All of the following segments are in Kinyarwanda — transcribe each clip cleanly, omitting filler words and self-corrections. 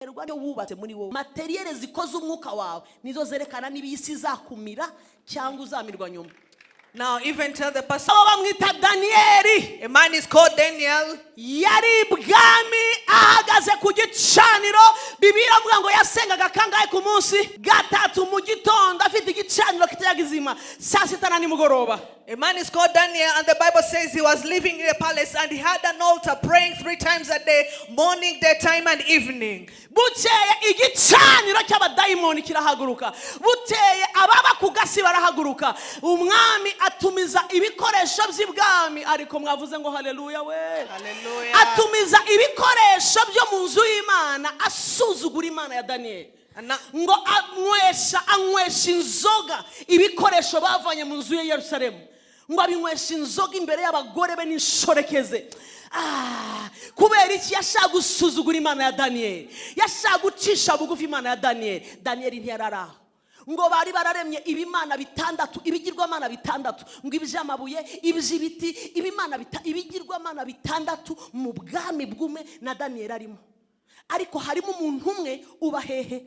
Biterwa n'ibyo wubatse muri wowe. Matériel zikoze umwuka wawe nizo zerekana niba iyi si izakumira cyangwa uzamirwa nyuma. Now, even tell the person, Abo bamwita Daniyeli. A man is called Daniel. Yari ibwami, ahagaze ku gicaniro. Bibiliya iravuga ngo yasengaga kangahe ku munsi? Gatatu mu gitondo, afite igicaniro kitajya saa sita na nimugoroba. A man is called Daniel, and the Bible says he was living in a palace and he had an altar, praying three times a day: morning, daytime, and evening. Bukeye igicaniro cy'abadayimoni kirahaguruka. Bukeye ababa ku gasi barahaguruka. Umwami atumiza ibikoresho by'ibwami. Ariko mwavuze ngo haleluya we? Hallelujah. Atumiza ibikoresho byo mu nzu y'Imana, asuzugura Imana ya Daniyeli. And now, Ngo anywesha inzoga ibikoresho bavanye mu nzu ye Yerusalemu, ngo abinywesha inzoga imbere y'abagore be n'inshoreke ze. Ah, kubera iki? Yashaka gusuzugura Imana ya Daniyeli, yashaka gucisha bugufi Imana ya Daniyeli. Daniyeli ntiyari aho. Ngo bari bararemye ibimana bitandatu, ibigirwamana bitandatu, ngo iby'amabuye, iby'ibiti, ibigirwamana bitandatu mu bwami bw'ume na Daniyeli arimo. Ariko harimo umuntu umwe uba hehe?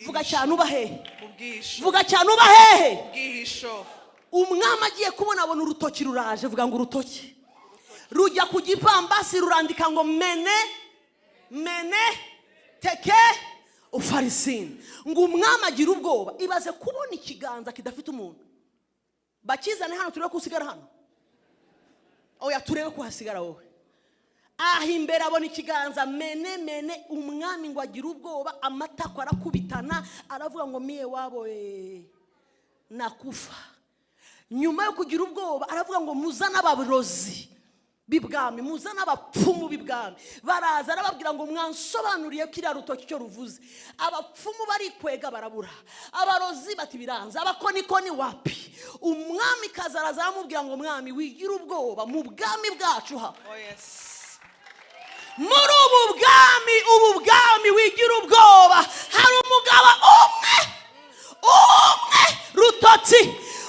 Vuga cyane, uba hehe? Mu bwihisho. Vuga cyane, uba hehe? Bwihisho. Umwami agiye kubona, abona urutoki ruraje. Vuga ngo urutoki. Rujya ku gipambasi, rurandika ngo mene mene teke ufarisini. Ngo umwami agira ubwoba. Ibaze kubona ikiganza kidafite umuntu. Bakizane hano turebe ko usigara hano. Oya, turebe ko hasigara wowe aha imbere. Abona ikiganza mene mene. Umwami ngo agire ubwoba, amatako arakubitana, aravuga ngo mie wabo nakufa. Nyuma yo kugira ubwoba aravuga ngo muzane abarozi b'ibwami, muzane abapfumu b'ibwami. Baraza, arababwira ngo mwansobanuriye ko iriya rutoki icyo ruvuze. Abapfumu barikwega, barabura. Abarozi bati biranze. Abakonikoni wapi. Umwami kaza, araza, aramubwira ngo mwami, wigira ubwoba, mu bwami bwacu ha Oh, yes. muri ubu bwami, ubu bwami, wigira ubwoba, hari umugabo umwe umwe rutotsi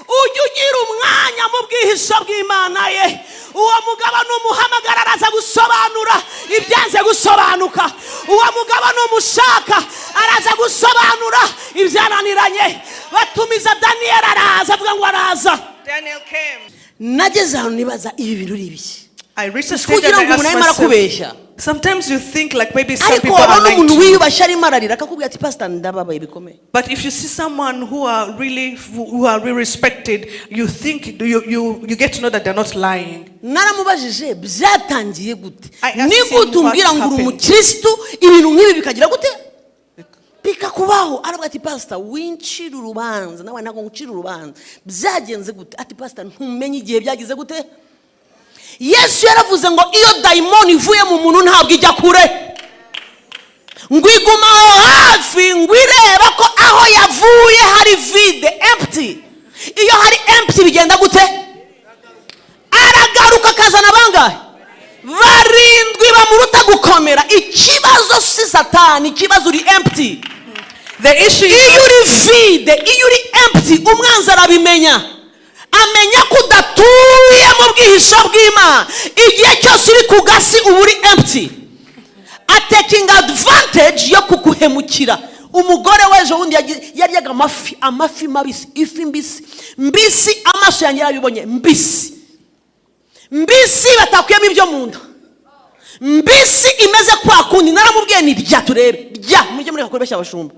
ujya ugira umwanya mu bwihisho bw'Imana ye. Uwo mugabo numuhamagara araza gusobanura ibyanze gusobanuka. Uwo mugabo numushaka araza gusobanura ibyananiranye. Batumiza Daniyeli, araza. Avuga ngo araza. Daniel came. Nageze ahantu nibaza, ibi bintu ni ibiki? I reached a stage Kugira and ngo I umuntu asked arimo myself, arakubeshya. Sometimes you think like maybe some Ariko people are wabona lying umuntu to you. wiyubashye arimo ararira, akakubwira ati pasita, ndababaye bikomeye. But if you see someone who are really respected, you think you get to know that they're not lying. Naramubajije, byatangiye gute? I asked Ni him gute umbwira what ngo uri happened. umukirisitu, ibintu nk'ibi bikagira gute, bikakubaho? Aravuga ati pasita, wincira urubanza. Nawe ntabwo ngucira urubanza. Byagenze gute? Ati pasita, ntumenye igihe byagize gute. Yesu yaravuze ngo iyo dayimoni ivuye mu muntu ntabwo ijya kure, ngo iguma aho hafi, ngo ireba ko aho yavuye hari vide, empty. Iyo hari empty bigenda gute? Aragaruka akazana bangahe? Barindwi bamuruta gukomera. Ikibazo si Satani, ikibazo uri empty. The issue is Iyo uri vide, iyo uri empty, umwanzi arabimenya, amenya ko udatuye mu bwihisho bw'Imana. Igihe cyose uri ku gasi uba uri empty, atakinga advantage yo kuguhemukira. Umugore w'ejo bundi yaryaga amafi, amafi mabisi, ifi mbisi mbisi. Amaso yanjye yarabibonye, mbisi mbisi, batakuyemo ibyo mu nda, mbisi imeze kwa kundi. Naramubwiye ni rya turebe, rya mujye mureka kubeshya abashumba.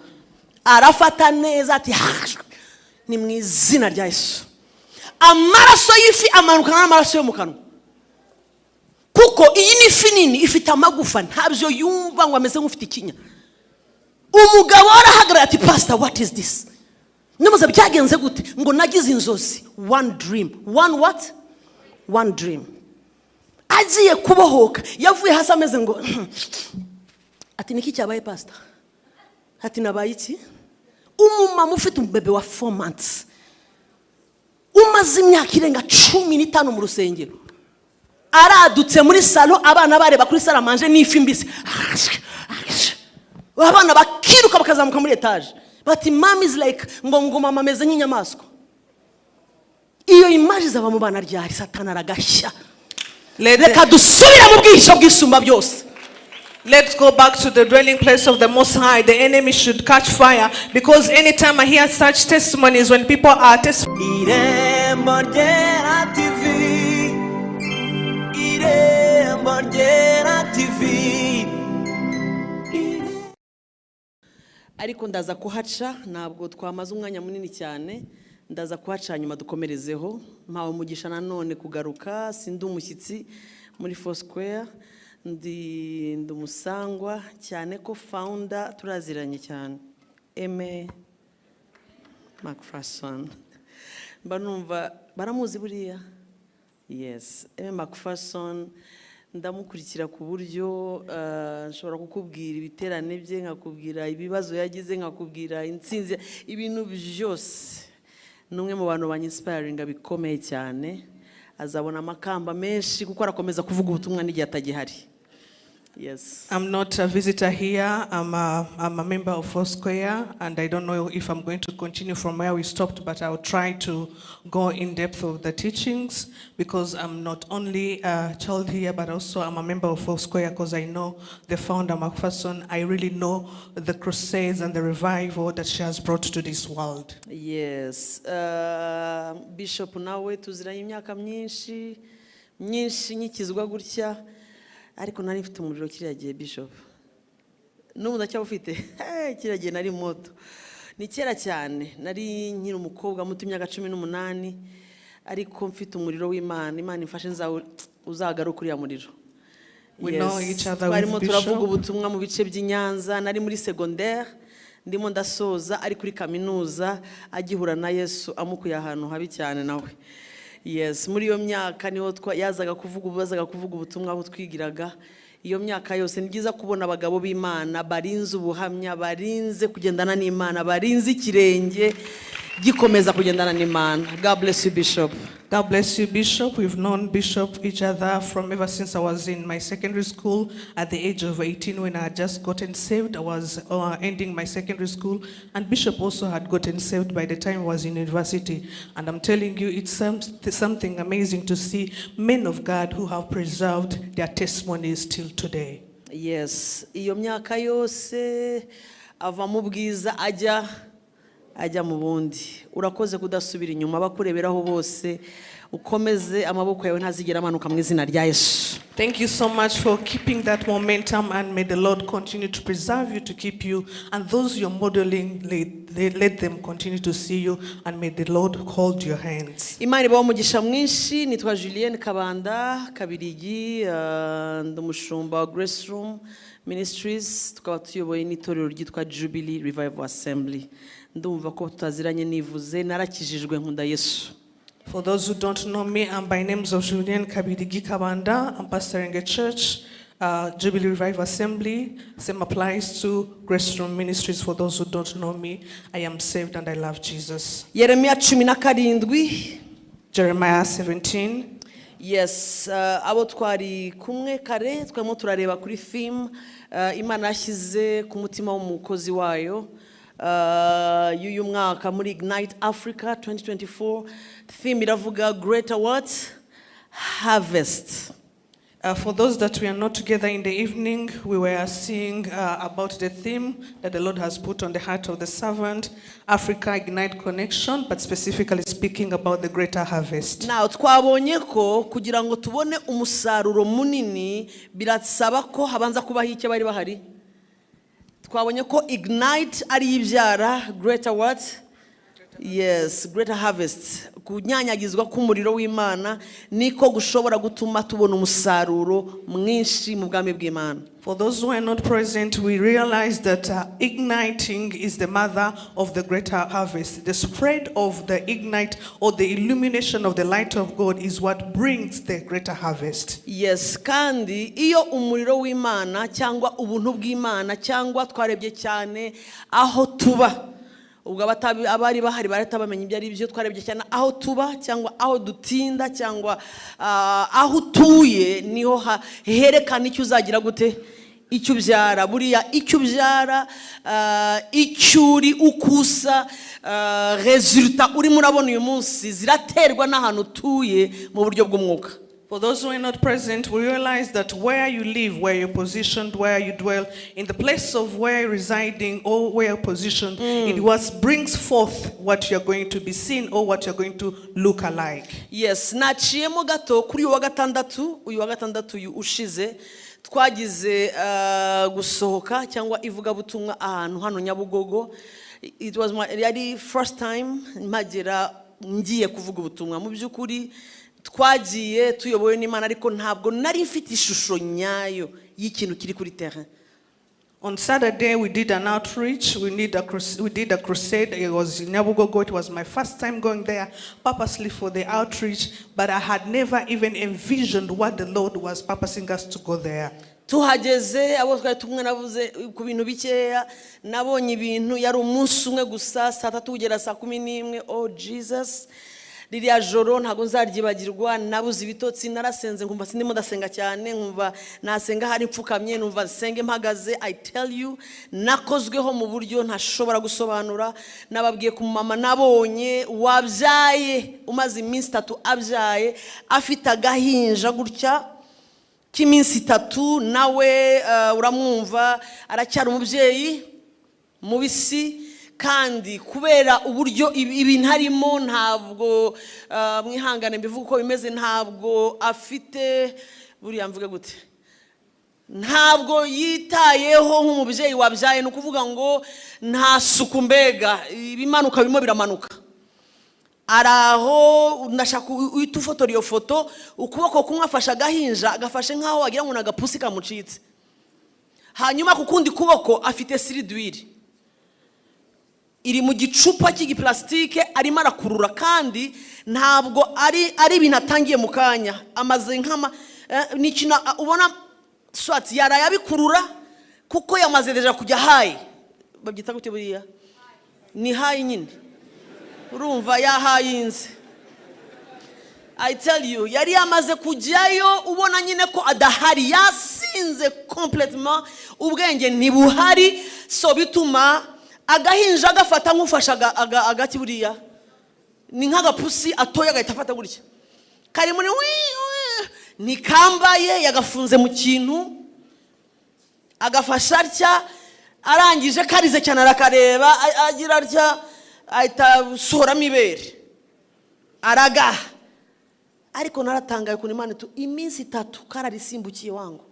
Arafata neza ati "Ah, ni mu izina rya Yesu." Amaraso y'ifi amanukana n'amaraso yo mu kanwa, kuko iyi ni ifi nini ifite amagufa. Ntabyo yumva, ngo ameze nk'ufite ikinya. Umugabo arahagarara ati pastor, what is this? Nimuza byagenze gute? Ngo nagize inzozi, one dream, one what, one dream. Agiye kubohoka, yavuye hasi ameze ngo ati niki cyabaye pastor? Ati nabaye iki? Umumama ufite umubebe wa 4 months, umaze imyaka irenga 15 mu rusengero, aradutse muri salon, abana bareba kuri salle à manger n'ifi mbisi. Abana bakiruka bakazamuka muri étage bati mama is like ngo mama ameze nk'inyamaswa. Iyo image izaba mu bana ryari? Satana aragashya. Let Reka dusubire mu bwihisho bw'Isumba byose. Let's go back to the dwelling place of the Most High. The enemy should catch fire, because anytime I hear such testimonies, when people are testifying, Irembo Ryera TV, Irembo Ryera TV. Ariko ndaza kuhaca, ntabwo twamaze umwanya munini cyane. Ndaza kuhaca nyuma dukomerezeho. Mpawe umugisha nanone kugaruka. Sindi umushyitsi muri Foursquare, ndi umusangwa, cyane ko founder turaziranye cyane, Aimé McPherson. Mba numva baramuzi buriya. Yes, Aimé McPherson ndamukurikira ku buryo nshobora kukubwira ibiterane bye, nkakubwira ibibazo yagize, nkakubwira intsinzi, ibintu byose. Ni umwe mu bantu banyinspiringa bikomeye cyane. Azabona amakamba menshi kuko arakomeza kuvuga ubutumwa n'igihe atagihari. Yes. I'm not a visitor here. I'm a member of Foursquare, and I don't know if I'm going to continue from where we stopped, but I'll try to go in depth of the teachings, because I'm not only a child here, but also I'm a member of Foursquare because I know the founder, McPherson. I really know the crusades and the revival that she has brought to this world. Yes, Bishop nawe tuziranye imyaka myinshi myinshi. Nkikizwa gutya, ariko nari mfite umuriro kiriya gihe. Bishop, n'ubu ndacyawufite. Kiriya gihe nari moto, ni kera cyane, nari nkiri umukobwa muto, imyaka 18, ariko mfite umuriro w'Imana. Imana imfashe uzagaruke uriya muriro. We know each other with Twarimo turavuga Bishop. ubutumwa mu bice by'i Nyanza. Nari muri secondaire ndimo ndasoza, ari kuri kaminuza agihura na Yesu amukuye ahantu habi cyane nawe. Yes, muri iyo myaka niho yazaga kuvuga, bazaga kuvuga ubutumwa aho twigiraga. Iyo myaka yose, ni byiza kubona abagabo b'Imana barinze ubuhamya, barinze kugendana n'Imana, barinze ikirenge gikomeza kugendana n'Imana. God bless you, Bishop. God bless you, Bishop. We've known Bishop each other from ever since I was in my secondary school at the age of 18, when I had just gotten saved. I was ending my secondary school, and Bishop also had gotten saved by the time he was in university. And I'm telling you, it's something amazing to see men of God who have preserved their testimonies till today. Yes, iyo myaka yose ava mu bwiza ajya mu bundi. Urakoze kudasubira inyuma. Bakureberaho bose, ukomeze amaboko yawe ntazigera amanuka mu izina rya Yesu. Thank you so much for keeping that momentum, and may the Lord continue to preserve you, to keep you, and those you're modeling, let them continue to see you, and may the Lord hold your hands. Imana ibaho umugisha mwinshi. Nitwa Julienne Kabanda Kabirigi, ndi umushumba wa Grace Room Ministries, tukaba tuyoboye n'itorero ryitwa Jubilee Revival Assembly. Ndumva ko tutaziranye nivuze, narakijijwe, nkunda Yesu. For those who don't know me, I'm by names of Julien Kabirigi Kabanda. I'm pastoring a church, Jubilee Revival Assembly. Same applies to Grace Room Ministries. For those who don't know me, I am saved and I love Jesus. Yeremiya 17. Jeremiah 17. Yes, abo twari kumwe kare twarimo turareba kuri theme Imana yashyize ku mutima w'umukozi wayo y'uyu mwaka muri Ignite Africa 2024. Theme iravuga "Greater what? Harvest." For those that we are not together in the evening, we were seeing about the theme that the Lord has put on the heart of the servant, Africa Ignite Connection, but specifically speaking about the greater harvest. Now twabonye ko kugira ngo tubone umusaruro munini birasaba ko habanza kubaho icyo bari bahari. Twabonye ko ignite ari ibyara greater what? Yes, greater harvest. Kunyanyagizwa k'umuriro w'Imana niko gushobora gutuma tubona umusaruro mwinshi mu bwami bw'Imana. For those who are not present, we realize that igniting is the mother of the greater harvest. The spread of the ignite or the illumination of the light of God is what brings the greater harvest. Yes, kandi iyo umuriro w'Imana cyangwa ubuntu bw'Imana, cyangwa twarebye cyane aho tuba, ubwo abari bahari barahita bamenya ibyo ari byo. Twarebye cyane aho tuba cyangwa aho dutinda cyangwa aho utuye, niho herekana icyo uzagira gute, icyo ubyara. Buriya icyo ubyara, icyo uri, ukusa, résultat urimo urabona uyu munsi ziraterwa n'ahantu utuye mu buryo bw'umwuka. For those who are not present, we realize that where you live, where you're positioned, where you dwell, in the place of where you're residing or where you're positioned, it was brings forth what you're going to be seen or what you're going to look alike. Yes, naciyemo gato kuri uyu wa gatandatu, uyu wa gatandatu uyu ushize twagize gusohoka cyangwa ivugabutumwa ahantu hano Nyabugogo. It was my yari first time mpagera ngiye kuvuga ubutumwa. Mu by'ukuri twagiye tuyobowe n'Imana, ariko ntabwo nari mfite ishusho nyayo y'ikintu kiri kuri terrain. On Saturday, we did an outreach. We did a crusade. It was in Nyabugogo. It was my first time going there purposely for the outreach, but I had never even envisioned what the Lord was purposing us to go there. Tuhageze abo twari tumwe navuze ku bintu bikeya nabonye ibintu yari umunsi umwe gusa saa tatu kugera saa kumi n'imwe. Oh Jesus, ririya joro ntabwo nzaryibagirwa. Nabuze ibitotsi, narasenze nkumva sindimo ndasenga cyane, nkumva nasenga hari mfukamye, numva nsenge mpagaze. I tell you, nakozweho mu buryo ntashobora gusobanura. Nababwiye ku mama nabonye wabyaye umaze iminsi 3 abyaye afite agahinja gutya k'iminsi 3, nawe uramwumva aracyari umubyeyi mubisi, kandi kubera uburyo ibintu arimo ntabwo mwihangane mbivuga uko bimeze, ntabwo afite buriya mvuge gute, ntabwo yitayeho nk'umubyeyi wabyaye. Ni ukuvuga ngo nta suku, mbega ibimanuka birimo biramanuka. Araho ndashaka uhita ufotora iyo foto, ukuboko kumwe afashe agahinja agafashe nk'aho wagira ngo ni agapusi kamucitse, hanyuma ku kundi kuboko afite siriduwiri iri mu gicupa cy'igiplastike arimo arakurura, kandi ntabwo ari ibintu atangiye mu kanya, amaze nk'ama ni ikintu ubona swati yaraye abikurura kuko yamaze deja kujya high, babyita gute buriya, ni high nyine, urumva yahayinze. I tell you, yari yamaze kujyayo ubona nyine ko adahari, yasinze complètement, ubwenge ntibuhari. So bituma agahinja agafata nk'ufasha agati buriya ni nk'agapusi atoya agahita afata gutya, kari muri wi wi, ntikambaye, yagafunze mu kintu agafasha atya, arangije karize cyane arakareba agira atya ahita asohoramo ibere aragaha. Ariko naratangaye ukuntu Imana iminsi 3 kararisimbukiye wangu,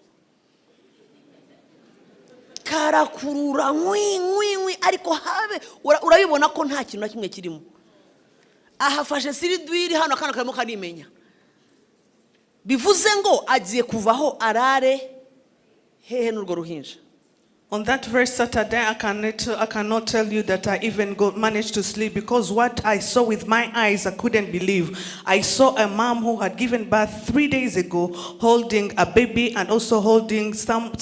karakurura nkwi nkwi nkwi, ariko habe urabibona ko nta kintu na kimwe kirimo. Ahafashe siridwiri hano akana karimo karimenya, bivuze ngo agiye kuvaho arare hehe n'urwo ruhinja. On that very Saturday, I cannot tell you that I even managed to sleep, because what I saw with my eyes, I couldn't believe. I saw a mom who had given birth 3 days ago, holding a baby and also holding some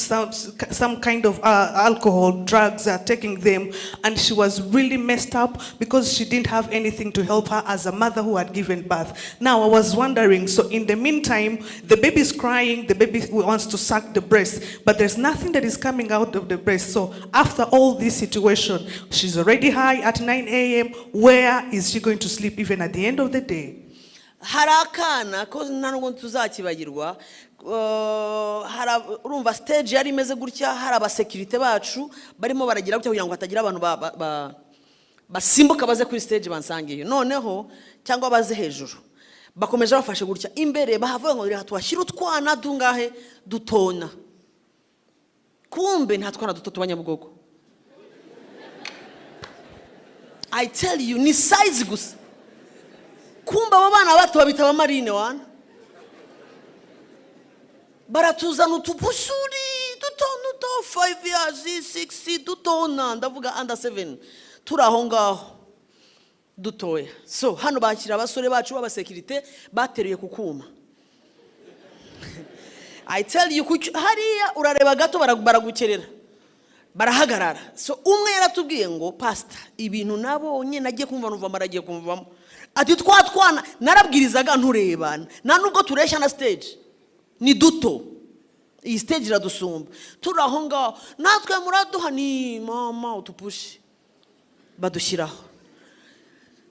kind of alcohol, drugs, taking them, and she was really messed up because she didn't have anything to help her as a mother who had given birth. Now I was wondering, so in the meantime, the baby's crying, the baby wants to suck the breast, but there's nothing that is coming out of the breast. So after all this situation, she's already high at 9 a.m. Where is she going to sleep even at the end of the day? Hari akana ko nta nubwo tuzakibagirwa, urumva stage yari imeze gutya, hari abasekirite bacu barimo baragira gutya kugira ngo hatagira abantu basimbuka baze kuri stage bansangiye noneho cyangwa baze hejuru, bakomeje bafashe gutya imbere bahavuga ngo reka tuhashyire utwana dungahe dutona, kumbe nta twana duto tubanyabugogo. I tell you, ni size gusa, kumbe abo bana bato babita abamarine wana, baratuzana utupusuri duto duto 5 years 6 dutona, ndavuga under 7 turi aho ngaho dutoya. So hano bakira abasore bacu b'abasekirite bateruye ku kuma. I tell you, hariya urareba gato baragukerera barahagarara. So umwe yaratubwiye ngo pastor, ibintu nabonye nagiye kumva numva maragiye kumvamo, ati twa twana narabwirizaga nturebana nta nubwo tureshya na stage ni duto, iyi stage iradusumba, turi aho ngaho natwe muraduha ni mama utupushi badushyiraho.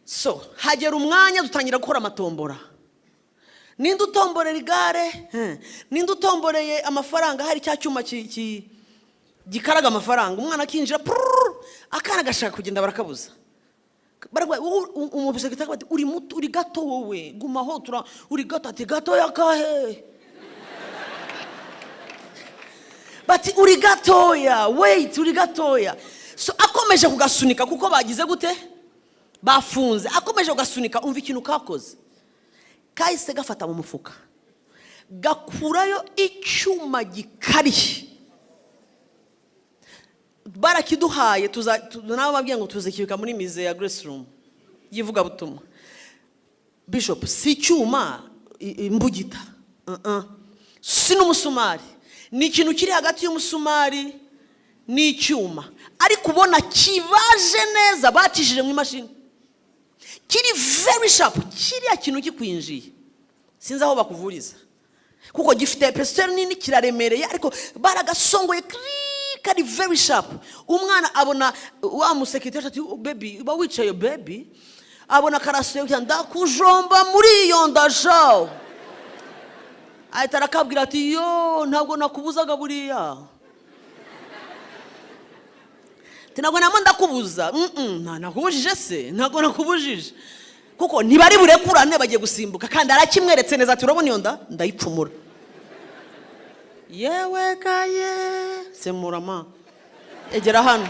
So hagera umwanya dutangira gukora amatombora. Ninde utomborera igare? Ninde utomboreye amafaranga? Hari cya cyuma gikaraga amafaranga, umwana akinjira, prrrr, akana gashaka kugenda barakabuza. Umusekirite bati uri muto, uri gato wowe, gumaho tura, uri gato. Ati gatoya kahe? Bati uri gatoya, wait, uri gatoya. So akomeje kugasunika kuko bagize gute? Bafunze. Akomeje kugasunika, umva ikintu kakoze. Kahise gafata mu mufuka, gakurayo icyuma gikariye. Barakiduhaye, nabo babwiye ngo tuzikibika muri musée ya Grace Room y'ivugabutumwa. Bishop, si icyuma imbugita, si n'umusumari, ni ikintu kiri hagati y'umusumari n'icyuma, ariko ubona kibaje neza, bacishije mu imashini, kiri very sharp. Kiriya kintu kikwinjiye sinzi aho bakuvuriza, kuko gifite épaisseur nini, kiraremereye, ariko baragasongoye kiri kari very sharp. Umwana abona wa musekirite ati baby, uba wicaye baby, abona karasuye, ndakujomba muri iyo ndashawo, ahita arakabwira ati yo ntabwo nakubuzaga buriya. Ati ntabwo namo ndakubuza. Nakubujije se? Ntabwo nakubujije, kuko ntibari burekurane, bagiye gusimbuka, kandi arakimweretse neza ati urabona iyo nda, ndayipfumura. Yewe kaye, semurama, egera hano.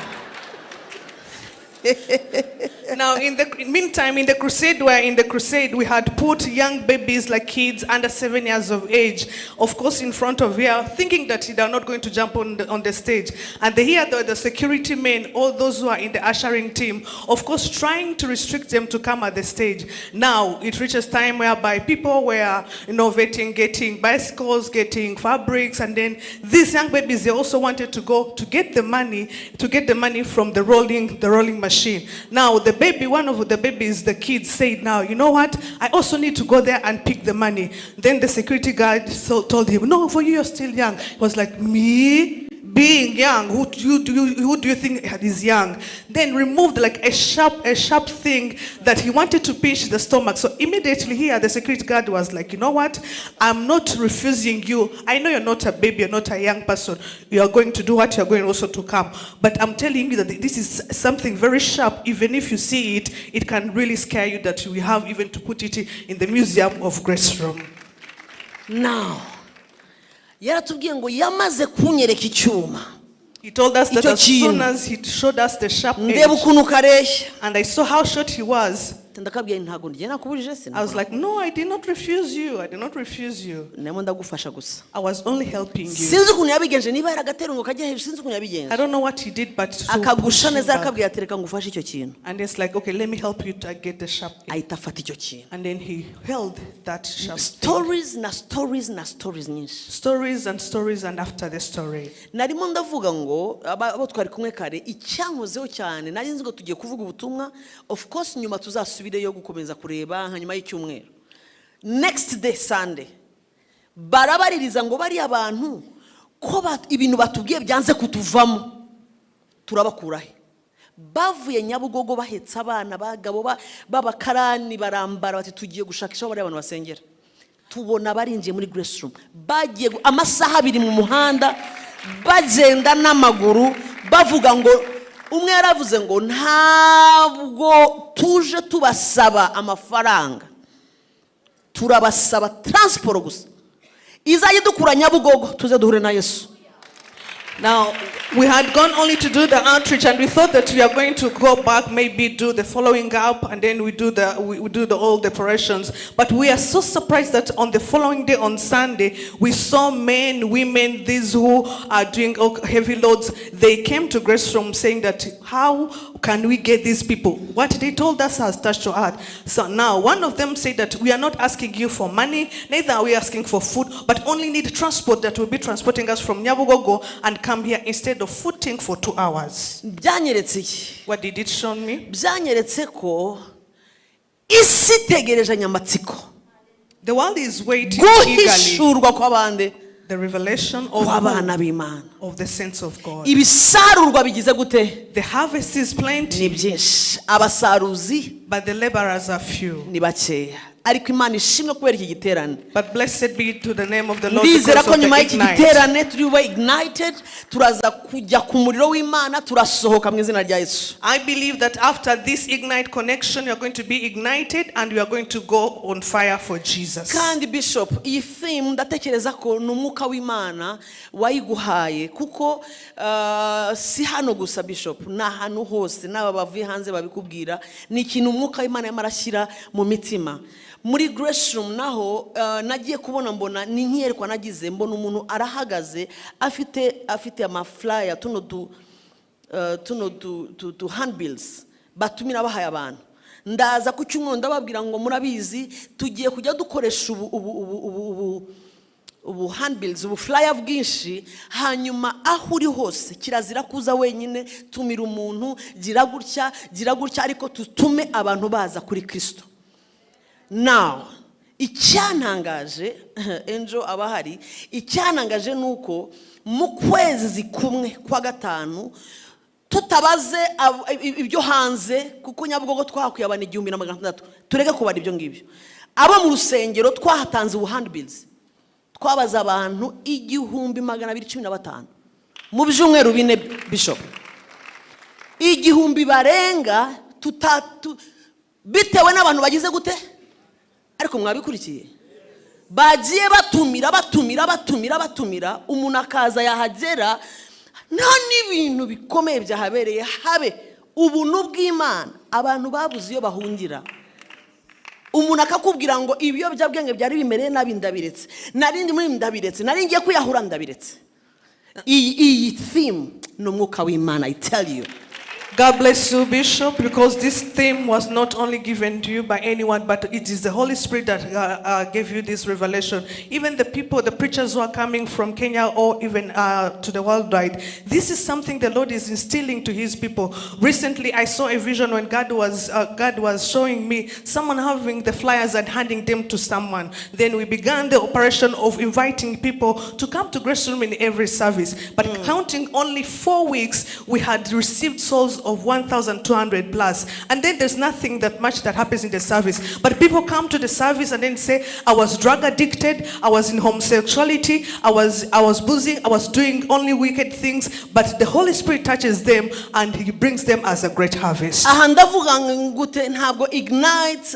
Now, in the meantime, in the crusade, where in the crusade we had put young babies like kids under 7 years of age, of course, in front of here, thinking that they are not going to jump on the stage. And here, the security men, all those who are in the ushering team, of course, trying to restrict them to come at the stage. Now, it reaches time whereby people were innovating, getting bicycles, getting fabrics, and then these young babies, they also wanted to go to get the money, to get the money from the rolling machine. Now, the baby, one of the babies, the kids said, "Now, you know what? I also need to go there and pick the money." Then the security guard told him, "No, for you, you're still young." He was like, "Me? Being young, who do you think is young?" Then removed like a sharp thing that he wanted to pinch the stomach. So immediately here, the security guard was like, "You know what? I'm not refusing you. I know you're not a baby, you're not a young person. You are going to do what you're going also to come. But I'm telling you that this is something very sharp. Even if you see it, it can really scare you that we have even to put it in the museum of Grace Room." Now yaratubwiye ngo yamaze kunyereka icyuma, He told us that Icyo as soon kintu. As he showed us the sharp ndeba edge, ukuntu kareshya, and I saw how short he was, ndakabwiye ntabwo njye nakubujije se. I was like, "No, I did not refuse you. I did not refuse you. Ndimo ndagufasha gusa. I was only helping you." Sinzi ukuntu yabigenje, niba yaragatera ngo kajya hejuru, sinzi ukuntu yabigenje. I don't know what he did, but to push Akagusha him neza, back. arakabwira ati reka ngufashe icyo kintu. And it's like, "Okay, let me help you to get the sharp edge." Ahita afata icyo kintu. And then he held that sharp thing. Stories na stories na stories nyinshi. Stories and stories and after the story. Narimo ndavuga ngo abo twari kumwe kare, icyankozeho cyane, nari nzi ngo tugiye kuvuga ubutumwa, of course nyuma tuzasubireyo gukomeza kureba nka nyuma y'icyumweru. Next day, Sunday, barabaririza ngo bariya bantu ko ibintu batubwiye byanze kutuvamo, turabakurahe? Bavuye Nyabugogo bahetse abana, abagabo b'abakarani barambara, bati tugiye gushakisha aho bariya bantu basengera. Tubona barinjiye muri Grace Room, bagiye amasaha 2 mu muhanda bagenda n'amaguru, bavuga ngo umwe yaravuze ngo ntabwo tuje tubasaba amafaranga, turabasaba transport gusa izajya idukura Nyabugogo tuze duhure na Yesu. Now, we had gone only to do the outreach, and we thought that we are going to go back, maybe do the following up, and then we do the all the operations. But we are so surprised that on the following day, on Sunday, we saw men, women, these who are doing heavy loads. They came to Grace Room saying that how can we get these people? What they told us has touched our heart. So now, one of them said that we are not asking you for money, neither are we asking for food, but only need transport that will be transporting us from Nyabugogo and come here instead of footing for 2 hours. Byanyeretse iki? What did it show me? Byanyeretse ko isi itegerejanye amatsiko The world is waiting eagerly guhishurwa kw'abandi, the revelation of, kw'abana b'Imana. Of the saints of God. Ibisarurwa bigize gute? The harvest is plenty, Ni byinshi, abasaruzi but the laborers are few. ni bakeya. Ariko Imana ishimwe kubera iki giterane. But blessed be to the name of the Lord Ndizera because ko of nyuma the y'iki Ignite. giterane turi bube ignited, turaza kujya ku muriro w'Imana, turasohoka mu izina rya Yesu. I believe that after this Ignite connection, you're going to be ignited and we are going to go on fire for Jesus. Kandi Bishop, iyi theme ndatekereza ko ni umwuka w'Imana wayiguhaye, kuko si hano gusa, Bishop, ni ahantu hose n'aba bavuye hanze babikubwira. Ni ikintu umwuka w'Imana yarimo arashyira mu mitima. Muri Grace Room naho nagiye kubona, mbona ni nk'iyerekwa nagize, mbona umuntu arahagaze afite amaflyer, tuno du handbills batumira bahaye abantu. Ndaza ku cyumweru ndababwira ngo murabizi, tugiye kujya dukoresha ubu handbills, ubu flyer bwinshi. Hanyuma aho uri hose kirazira kuza wenyine, tumira umuntu, gira gutya, gira gutya, ariko tutume abantu baza kuri Kirisito. Now icyantangaje, Angel aba ahari, icyantangaje ni uko mu kwezi kumwe kwa gatanu, tutabaze ibyo hanze, kuko Nyabugogo twahakuye abantu 1600, tureke kubara ibyo ngibyo, abo mu rusengero twahatanze ubu handbills, twabaza abantu 1215 mu byumweru 4, Bishop, 1000 barenga bitewe n'abantu bagize gute. Ariko mwabikurikiye, bagiye batumira, batumira, batumira, batumira, umuntu akaza, yahagera nta n'ibintu bikomeye byahabereye, habe ubuntu bw'Imana. Abantu babuze iyo bahungira, umuntu akakubwira ngo ibiyobyabwenge byari bimereye nabi ndabiretse, narindi muri ndabiretse, nari ngiye kwiyahura ndabiretse. Iyi theme ni umwuka w'Imana, I tell you. God bless you, Bishop, because this theme was not only given to you by anyone, but it is the Holy Spirit that gave you this revelation. Even the people, the preachers who are coming from Kenya or even to the worldwide, this is something the Lord is instilling to His people. Recently, I saw a vision when God was showing me someone having the flyers and handing them to someone. Then we began the operation of inviting people to come to Grace Room in every service. But counting only 4 weeks, we had received souls of 1,200 plus. And then there's nothing that much that happens in the service. But people come to the service and then say, "I was drug addicted, I was in homosexuality, I was boozing, I was doing only wicked things." But the Holy Spirit touches them and He brings them as a great harvest. Aha ndavuga ngute, ntabwo Ignite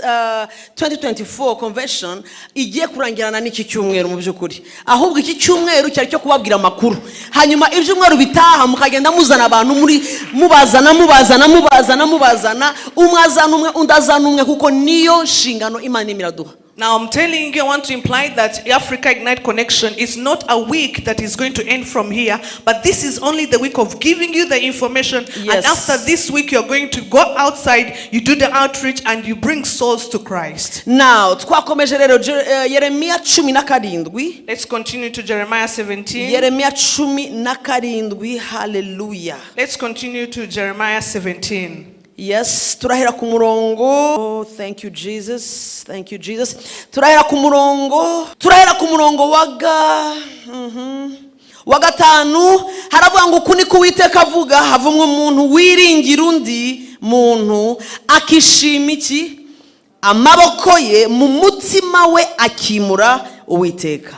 2024 convention igiye kurangirana n'iki cyumweru mu by'ukuri, ahubwo iki cyumweru cyari cyo kubabwira amakuru, hanyuma ibyumweru bitaha mukagenda muzana abantu, muri mubazana, mubazana, mubazana, mubazana, umwe azana umwe, undi azana umwe, kuko niyo nshingano Imana irimo iraduha. Now I'm telling you, I want to imply that Africa Ignite Connection is not a week that is going to end from here, but this is only the week of giving you the information. And after this week, you're going to go outside, you do the outreach, and you bring souls to Christ. Now twakomeje rero Yeremiya 17. Let's continue to Jeremiah 17. Yeremiya 17, haleluya. Let's continue to Jeremiah 17. Yes, turahera ku murongo, thank you Jesus, thank you Jesus. Turahera ku murongo wa gatanu. Haravuga ngo uku niko Uwiteka avuga: havumwe umuntu wiringira undi muntu, akishima iki amaboko ye, mu mutima we akimura Uwiteka.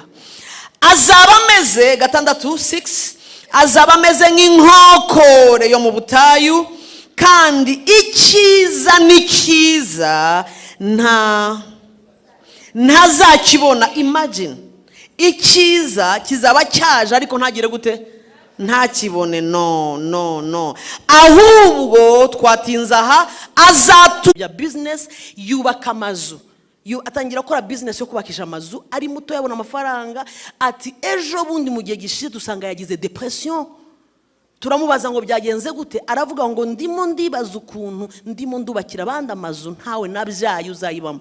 Azaba ameze, gatandatu, 6, azaba ameze nk'inkokore yo mu butayu, kandi icyiza ni cyiza ntazakibona. Imagine, icyiza kizaba cyaje ariko ntagire gute? Ntakibone. No, no, no, ahubwo twatinze aha. Azatu ya business, yubaka amazu, atangira gukora business yo kubakisha amazu ari muto, yabona amafaranga. Ati ejo bundi mu gihe gishize dusanga yagize depression. Turamubaza ngo byagenze gute? Aravuga ngo ndimo ndibaza ukuntu ndimo ndubakira abandi amazu, ntawe nabyaye uzayibamo.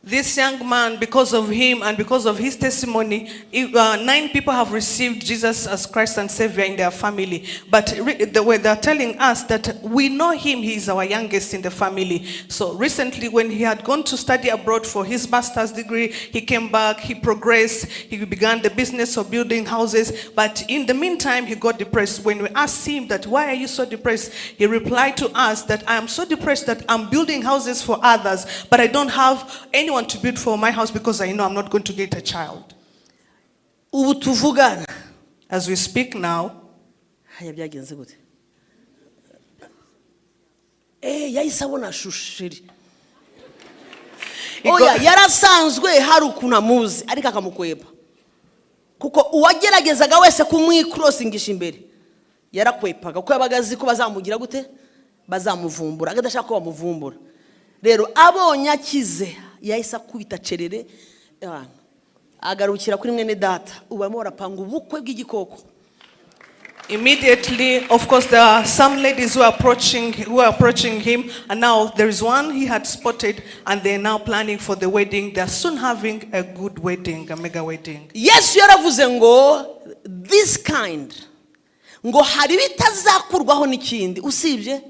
This young man, because of him and because of his testimony, nine people have received Jesus as Christ and Savior in their family. But the way they're telling us that we know him, he is our youngest in the family. So recently, when he had gone to study abroad for his master's degree, he came back, he progressed, he began the business of building houses. But in the meantime, he got depressed. When we asked him that, "Why are you so depressed?" He replied to us that, "I am so depressed that I'm building houses for others, but I don't have anyone anyone to build for my house because I know I'm not going to get a child. Ubu tuvugana, As we speak now, haya byagenze gute? Yahise abona shushiri. He Oya, yarasanzwe hari ukuntu amuzi ariko akamukweba, kuko uwageragezaga wese kumwikorosingisha imbere yarakwepaga, kuko yabaga azi ko bazamugira gute, bazamuvumbura, adashaka ko bamuvumbura. Rero abonye akize yahise akubita cerere abantu, agarukira kuri mwene data. Ubu barimo barapanga ubukwe bw'igikoko. Immediately, of course, there are some ladies who are approaching him, and now there is one he had spotted, and they're now planning for the wedding. They're soon having a good wedding, a mega wedding. Yesu yaravuze ngo this kind, ngo hari ibitazakurwaho n'ikindi usibye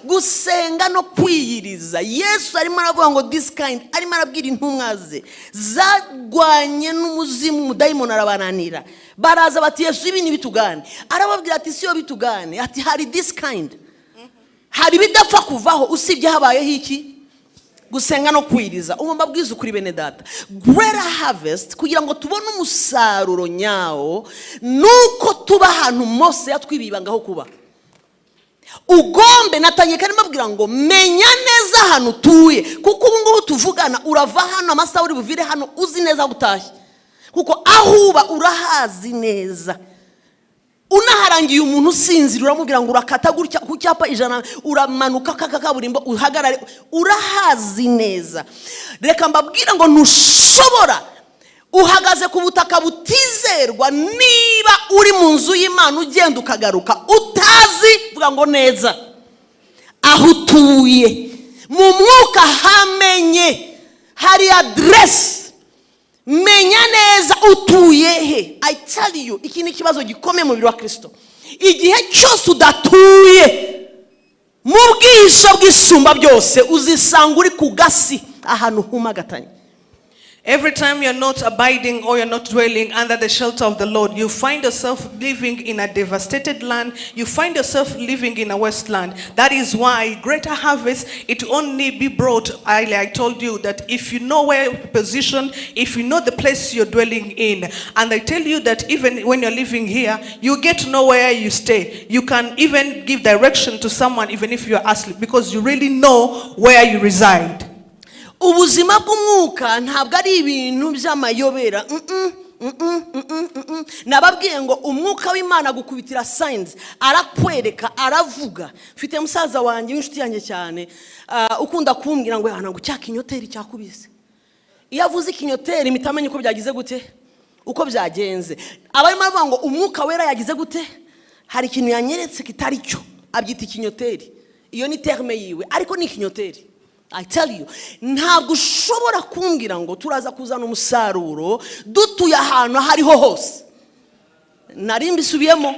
gusenga no kwiyiriza. Yesu arimo aravuga ngo this kind, arimo arabwira intumwa ze zarwanye n'umuzimu, umudayimoni arabananira. Baraza bati: "Yesu, ibi ntibitugane." Arababwira ati: "Si yo bitugane." Ati: "Hari this kind, hari ibidapfa kuvaho usibye habayeho iki? Gusenga no kwiriza." Ubu mbabwiza ukuri, bene data, greater harvest, kugira ngo tubone umusaruro nyawo, nuko tuba ahantu Mose yatwibiye ibanga ho kuba. Ugombe natangiye kandi mbabwira ngo menya neza ahantu utuye, kuko ubu ngubu tuvugana urava hano, amasaha uri buvire hano uzi neza aho utashye, kuko aho uba urahazi neza. Unaharangiye umuntu usinzira, uramubwira ngo urakata gutya ku cyapa 100, uramanuka kaka kaburimbo, uhagarare, urahazi neza. Reka mbabwire ngo ntushobora, uhagaze ku butaka butizerwa niba uri mu nzu y'Imana ugenda ukagaruka utazi, vuga ngo neza aho utuye mu mwuka. Hamenye hari aderesi, menya neza utuye he. I tell you, iki ni ikibazo gikomeye mu mubiri wa Kirisito. Igihe cyose udatuye mu bwihisho bw'Isumba byose, uzisanga uri ku gasi ahantu humagatanye. Every time you're not abiding or you're not dwelling under the shelter of the Lord, you find yourself living in a devastated land. You find yourself living in a wasteland. That is why greater harvest, it only be brought. I told you that if you know where you're positioned, if you know the place you're dwelling in, and I tell you that even when you're living here, you get to know where you stay. You can even give direction to someone even if you're asleep because you really know where you reside. Ubuzima bw'umwuka ntabwo ari ibintu by'amayobera. Nababwiye ngo umwuka w'Imana gukubitira signs, arakwereka, aravuga. Mfite musaza wanjye w'inshuti yanjye cyane, ukunda kumbwira ngo ntabwo cya kinyoteri cyakubise. Iyo avuze ikinyoteri mpita amenya uko byagize gute, uko byagenze. Aba arimo aravuga ngo Umwuka Wera yagize gute, hari ikintu yanyeretse kitari cyo, abyita ikinyoteri. Iyo ni terme yiwe, ariko ni ikinyoteri. I tell you, ntabwo ushobora kumbwira ngo turaza kuzana umusaruro dutuye ahantu aho ariho hose. Nari mbisubiyemo,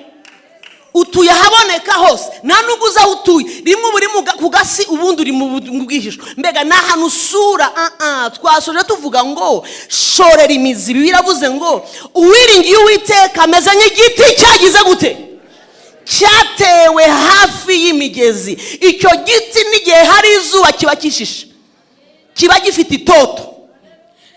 utuye ahaboneka hose, nta nubwo uzi aho utuye. Rimwe uba uri ku gasi, ubundi uri mu bwihisho, mbega ni ahantu usura. Ah, ah, twasoje tuvuga ngo shorera imizi. Biravuze ngo uwiringiye Uwiteka ameze nk'igiti cyagize gute? Cyatewe hafi y'imigezi. Icyo giti n'igihe hari izuba kiba kishishe, kiba gifite itoto.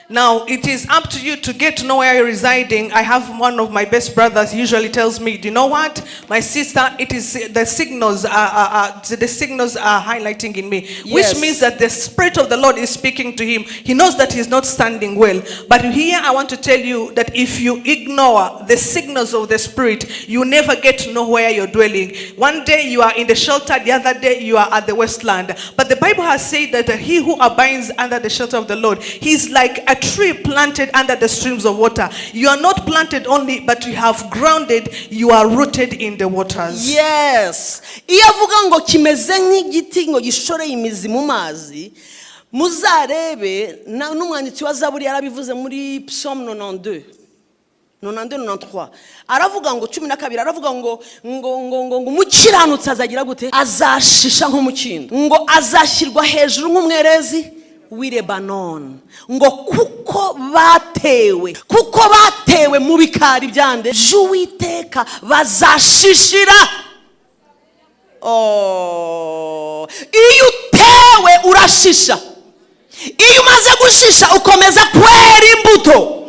Now, it is up to you to get to know where you're residing. I have one of my best brothers, he usually tells me, "Do you know what? My sister, it is the signals are highlighting in me," which means that the Spirit of the Lord is speaking to him. He knows that he's not standing well. But here I want to tell you that if you ignore the signals of the Spirit, you never get to know where you're dwelling. One day you are in the shelter, the other day you are at the wasteland. But the Bible has said that he who abides under the shelter of the Lord, he's like a tree planted under the streams of water. You are not planted only, but you have grounded, you are rooted in the waters. Yes, iyo avuga ngo kimeze nk'igiti ngo gishoreye imizi mu mazi, muzarebe n'umwanditsi wa Zaburi yarabivuze muri Psalm 92, 92, 93, aravuga ngo 12, aravuga ngo umukiranutsi azagira gute? Azashisha nk'umukindo, ngo azashyirwa hejuru nk'umwerezi w'i Lebanoni, ngo kuko batewe mu bikari byande? By'Uwiteka, bazashishira. Oh, iyo utewe urashisha. Iyo umaze gushisha, ukomeza kwera imbuto.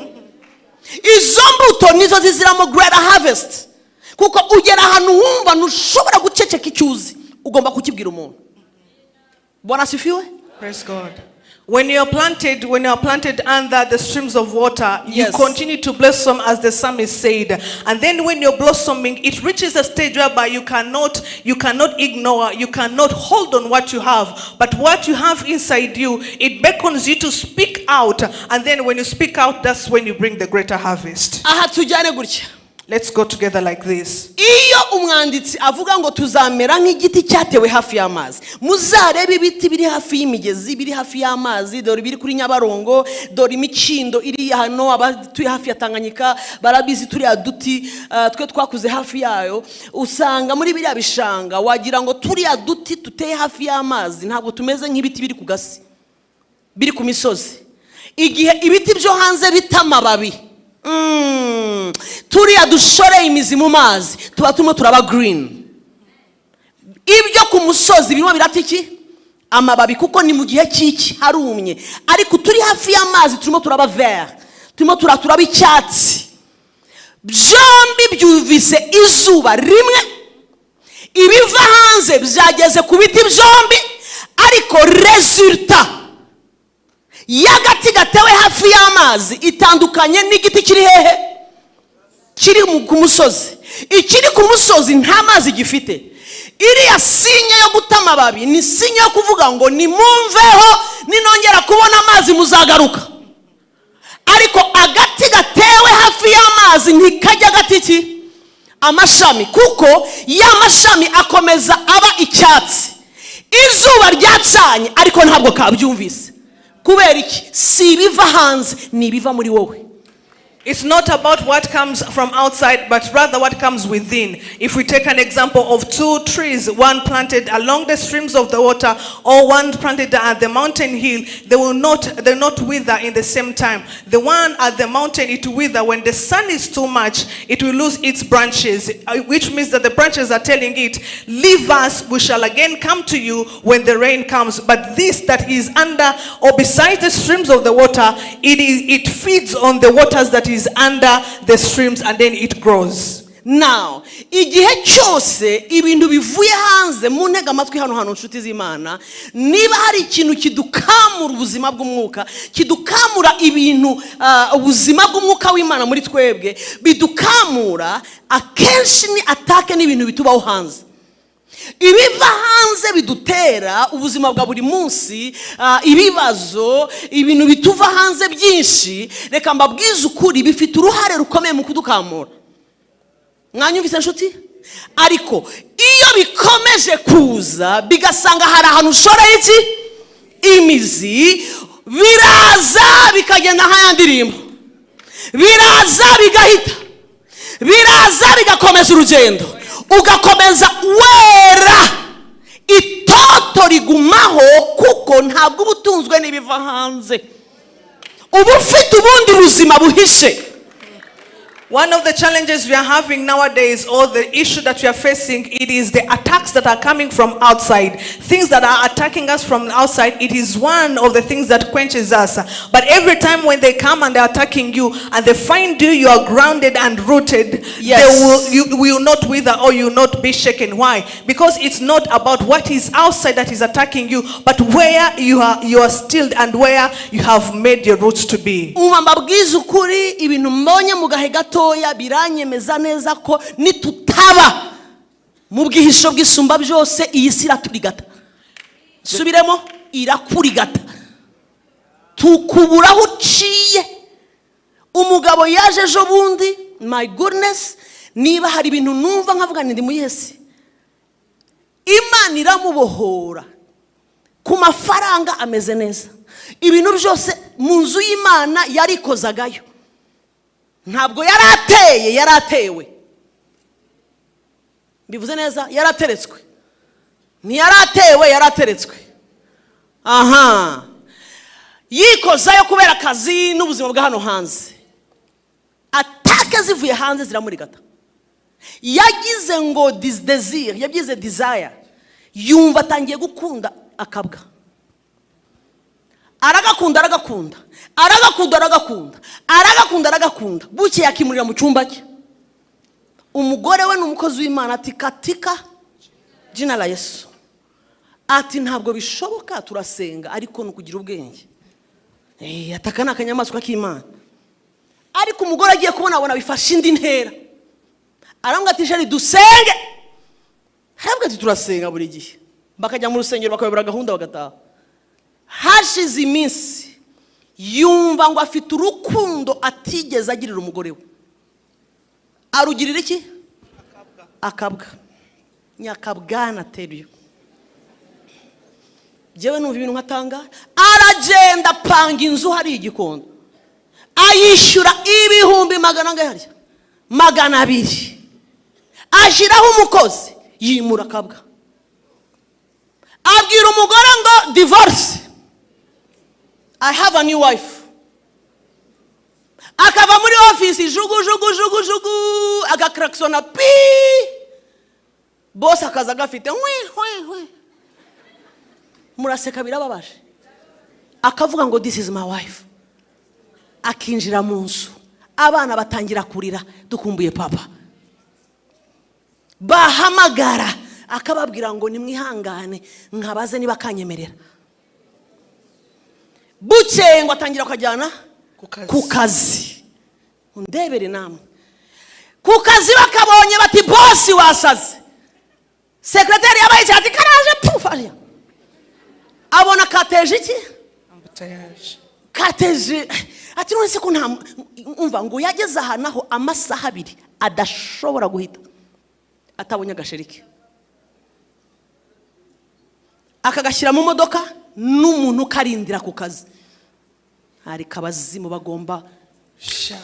Izo mbuto nizo ziziramo greater harvest, kuko ugera ahantu wumva ntushobora guceceka. Icyo uzi ugomba kukibwira umuntu. Bwana asifiwe. Praise God. When you are planted under the streams of water, you continue to blossom, as the psalmist said. And then when you're blossoming, it reaches a stage whereby you cannot ignore, you cannot hold on what you have. But what you have inside you, it beckons you to speak out. And then when you speak out, that's when you bring the greater harvest. Aha tujyane gutya. Let's go together like this. Iyo umwanditsi avuga ngo tuzamera nk'igiti cyatewe hafi y'amazi, muzarebe ibiti biri hafi y'imigezi, biri hafi y'amazi. Dore ibiri kuri Nyabarongo, dore imikindo iri hano. Abatuye hafi ya Tanganyika barabizi, turiya duti twe twakuze hafi yayo. Usanga muri biriya bishanga wagira ngo turiya duti duteye hafi y'amazi ntabwo tumeze nk'ibiti biri ku gasi, biri ku misozi. Igihe ibiti byo hanze bita amababi, turiya dushoreye imizi mu mazi tuba turimo turaba green. Ibyo ku musozi birimo birata iki? Amababi, kuko ni mu gihe cy'iki? Harumye. Ariko turi hafi y'amazi turimo turaba vert, turimo turaba icyatsi. Byombi byumvise izuba rimwe, ibiva hanze byageze ku biti byombi, ariko résultat y'agati gatewe hafi y'amazi itandukanye n'igiti kiri hehe? Kiri ku musozi. Ikiri ku musozi nta mazi gifite. Iriya signe yo guta amababi ni signe yo kuvuga ngo nimumveho, ninongera kubona amazi muzagaruka. Ariko agati gatewe hafi y'amazi ntikajya gata iki? Amashami, kuko ya mashami akomeza aba icyatsi. Izuba ryacanye ariko ntabwo kabyumvise. Kubera iki? Si ibiva hanze, ni ibiva muri wowe. It's not about what comes from outside, but rather what comes within. If we take an example of two trees, one planted along the streams of the water or one planted at the mountain hill, they will not wither in the same time. The one at the mountain, it will wither when the sun is too much, it will lose its branches, which means that the branches are telling it, "Leave us, we shall again come to you when the rain comes." But this that is under or beside the streams of the water, it feeds on the waters that is under the streams, and then it grows. Now, igihe cyose ibintu bivuye hanze, mu ntega amatwi hano hantu, nshuti z'Imana, niba hari ikintu kidukamura ubuzima bw'umwuka, kidukamura ibintu, ubuzima bw'umwuka w'Imana muri twebwe, bidukamura akenshi ni attaque n'ibintu bitubaho hanze. Ibiva hanze bidutera ubuzima bwa buri munsi, ibibazo, ibintu bituva hanze byinshi, reka mbabwize ukuri, bifite uruhare rukomeye mu kudukamura. Mwanyumvise, nshuti? Ariko iyo bikomeje kuza, bigasanga hari ahantu ushoreye iki? Imizi, biraza bikagenda nk'aya ndirimbo, biraza bigahita, biraza bigakomeza urugendo, ugakomeza wera, itoto rigumaho, kuko ntabwo uba utunzwe n'ibiva hanze, uba ufite ubundi buzima buhishe. One of the challenges we are having nowadays, or the issue that we are facing, it is the attacks that are coming from outside. Things that are attacking us from outside, it is one of the things that quenches us. But every time when they come and they're attacking you and they find you, you are grounded and rooted, you will not wither or you will not be shaken. Why? Because it's not about what is outside that is attacking you, but where you are stilled and where you have made your roots to be. Umva mbabwize ukuri, ibintu mbonye mu gahe gatoya biranyemeza neza ko nitutaba mu bwihisho bw'Isumba byose, iyi si iraturigata. Subiremo, irakurigata, tukubura aho uciye. Umugabo yaje ejo bundi, my goodness, niba hari ibintu numva nkavuga ndi muri si, Imana iramubohora ku mafaranga, ameze neza, ibintu byose mu nzu y'Imana yarikozagayo. Ntabwo yari ateye, yari atewe. Mbivuze neza? Yari ateretswe, ntiyari atewe, yari ateretswe. Aha yikozayo kubera akazi n'ubuzima bwa hano hanze. Attaque zivuye hanze ziramurigata. Yagize ngo désir, yagize desire, yumva atangiye gukunda akabwa. Aragakunda, aragakunda, aragakunda, aragakunda, aragakunda, aragakunda. Bukeye akimurira mu cyumba cye. Umugore we ni umukozi w'Imana, ati: "Katika jina la Yesu." Ati: "Ntabwo bishoboka, turasenga ariko ni ukugira ubwenge." Ataka ni akanyamaswa k'Imana. Ariko umugore agiye kubona, abona bifashe indi ntera. Aravuga ati: "Chéri, dusenge." Aravuga ati: "Turasenga buri gihe." Bakajya mu rusengero, bakayobora gahunda, bagataha. Hashize iminsi, yumva ngo afite urukundo atigeze agirira umugore we, arugirira iki? Akabwa nyakabwana ateruye. Njyewe numva ibintu nkatanga. Aragenda apanga inzu hari igikondo, ayishyura ibihumbi magana angahe harya? 200. Ashyiraho umukozi, yimura akabwa. Abwira umugore ngo: "Divorce, I have a new wife." Akava muri ofisi, jugu jugu jugu jugu, agakrakisona pi, bose akaza agafite hwi hwi hwi. Muraseka, birababaje. Akavuga ngo: "This is my wife." Akinjira mu nzu, abana batangira kurira: "Dukumbuye papa." Bahamagara, akababwira ngo: "Nimwihangane nkabaze niba akanyemerera." Bukeye ngo atangira akajyana Ku kazi. Ku kazi, undebere namwe, ku kazi bakabonye bati: "Boss, wasaze." Secretary yabaye ati: "Karaje." Pufu, ariya abona kateje iki? Embouteillage. Kateje. Ati: "None se ko nta?" Umva, ngo yageze ahantu aho amasaha 2 adashobora guhita atabonye agachéri ke, akagashyira mu modoka n'umuntu ukarindira ku kazi. Ariko abazimu bagomba Shut.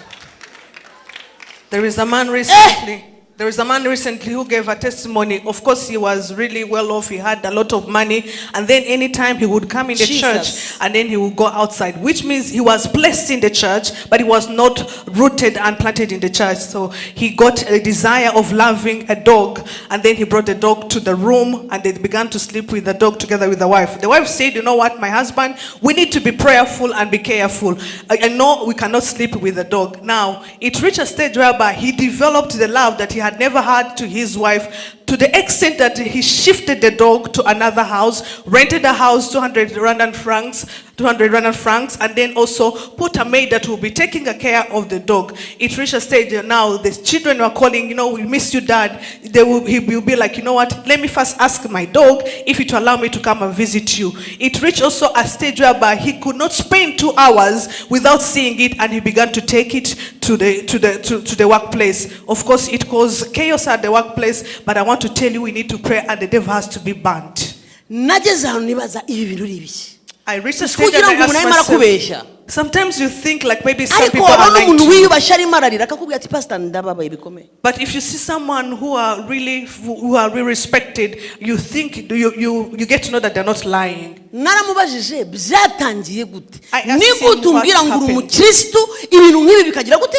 There is a man recently. There is a man recently who gave a testimony. Of course, he was really well off. He had a lot of money. And then anytime he would come in the Jesus. Church and then he would go outside, which means he was placed in the church, but he was not rooted and planted in the church. So he got a desire of loving a dog. And then he brought the dog to the room and they began to sleep with the dog together with the wife. The wife said, "You know what, my husband, we need to be prayerful and be careful. I know we cannot sleep with the dog." Now, it reached a stage whereby he developed the love that he had never had to his wife, to the extent that he shifted the dog to another house, rented a house, 200 Rwandan francs, 200 Rwandan francs, and then also put a maid that will be taking a care of the dog. It reached a stage that now the children were calling, "We miss you, Dad." He will be like, "You know what, let me first ask my dog if it will allow me to come and visit you." It reached also a stage whereby he could not spend 2 hours without seeing it, and he began to take it to the workplace. Of course, it caused chaos at the workplace, but I want to tell you, we need to pray and the devil has to be banned. Nageze ahantu nibaza, ibi bintu uri ibiki? I reached a stage Kugira and I ngo umuntu asked arimo myself, arakubeshya. Sometimes you think like maybe some Ariko people are wabona lying umuntu to you. Wiyubashye arimo ararira, akakubwira ati: "Pasita, ndababaye bikomeye." But if you see someone who are really respected, you think you get to know that they're not lying. Naramubajije: "Byatangiye gute? I asked Ni him gute umbwira what ngo uri happened. umukirisitu, ibintu nk'ibi bikagira gute,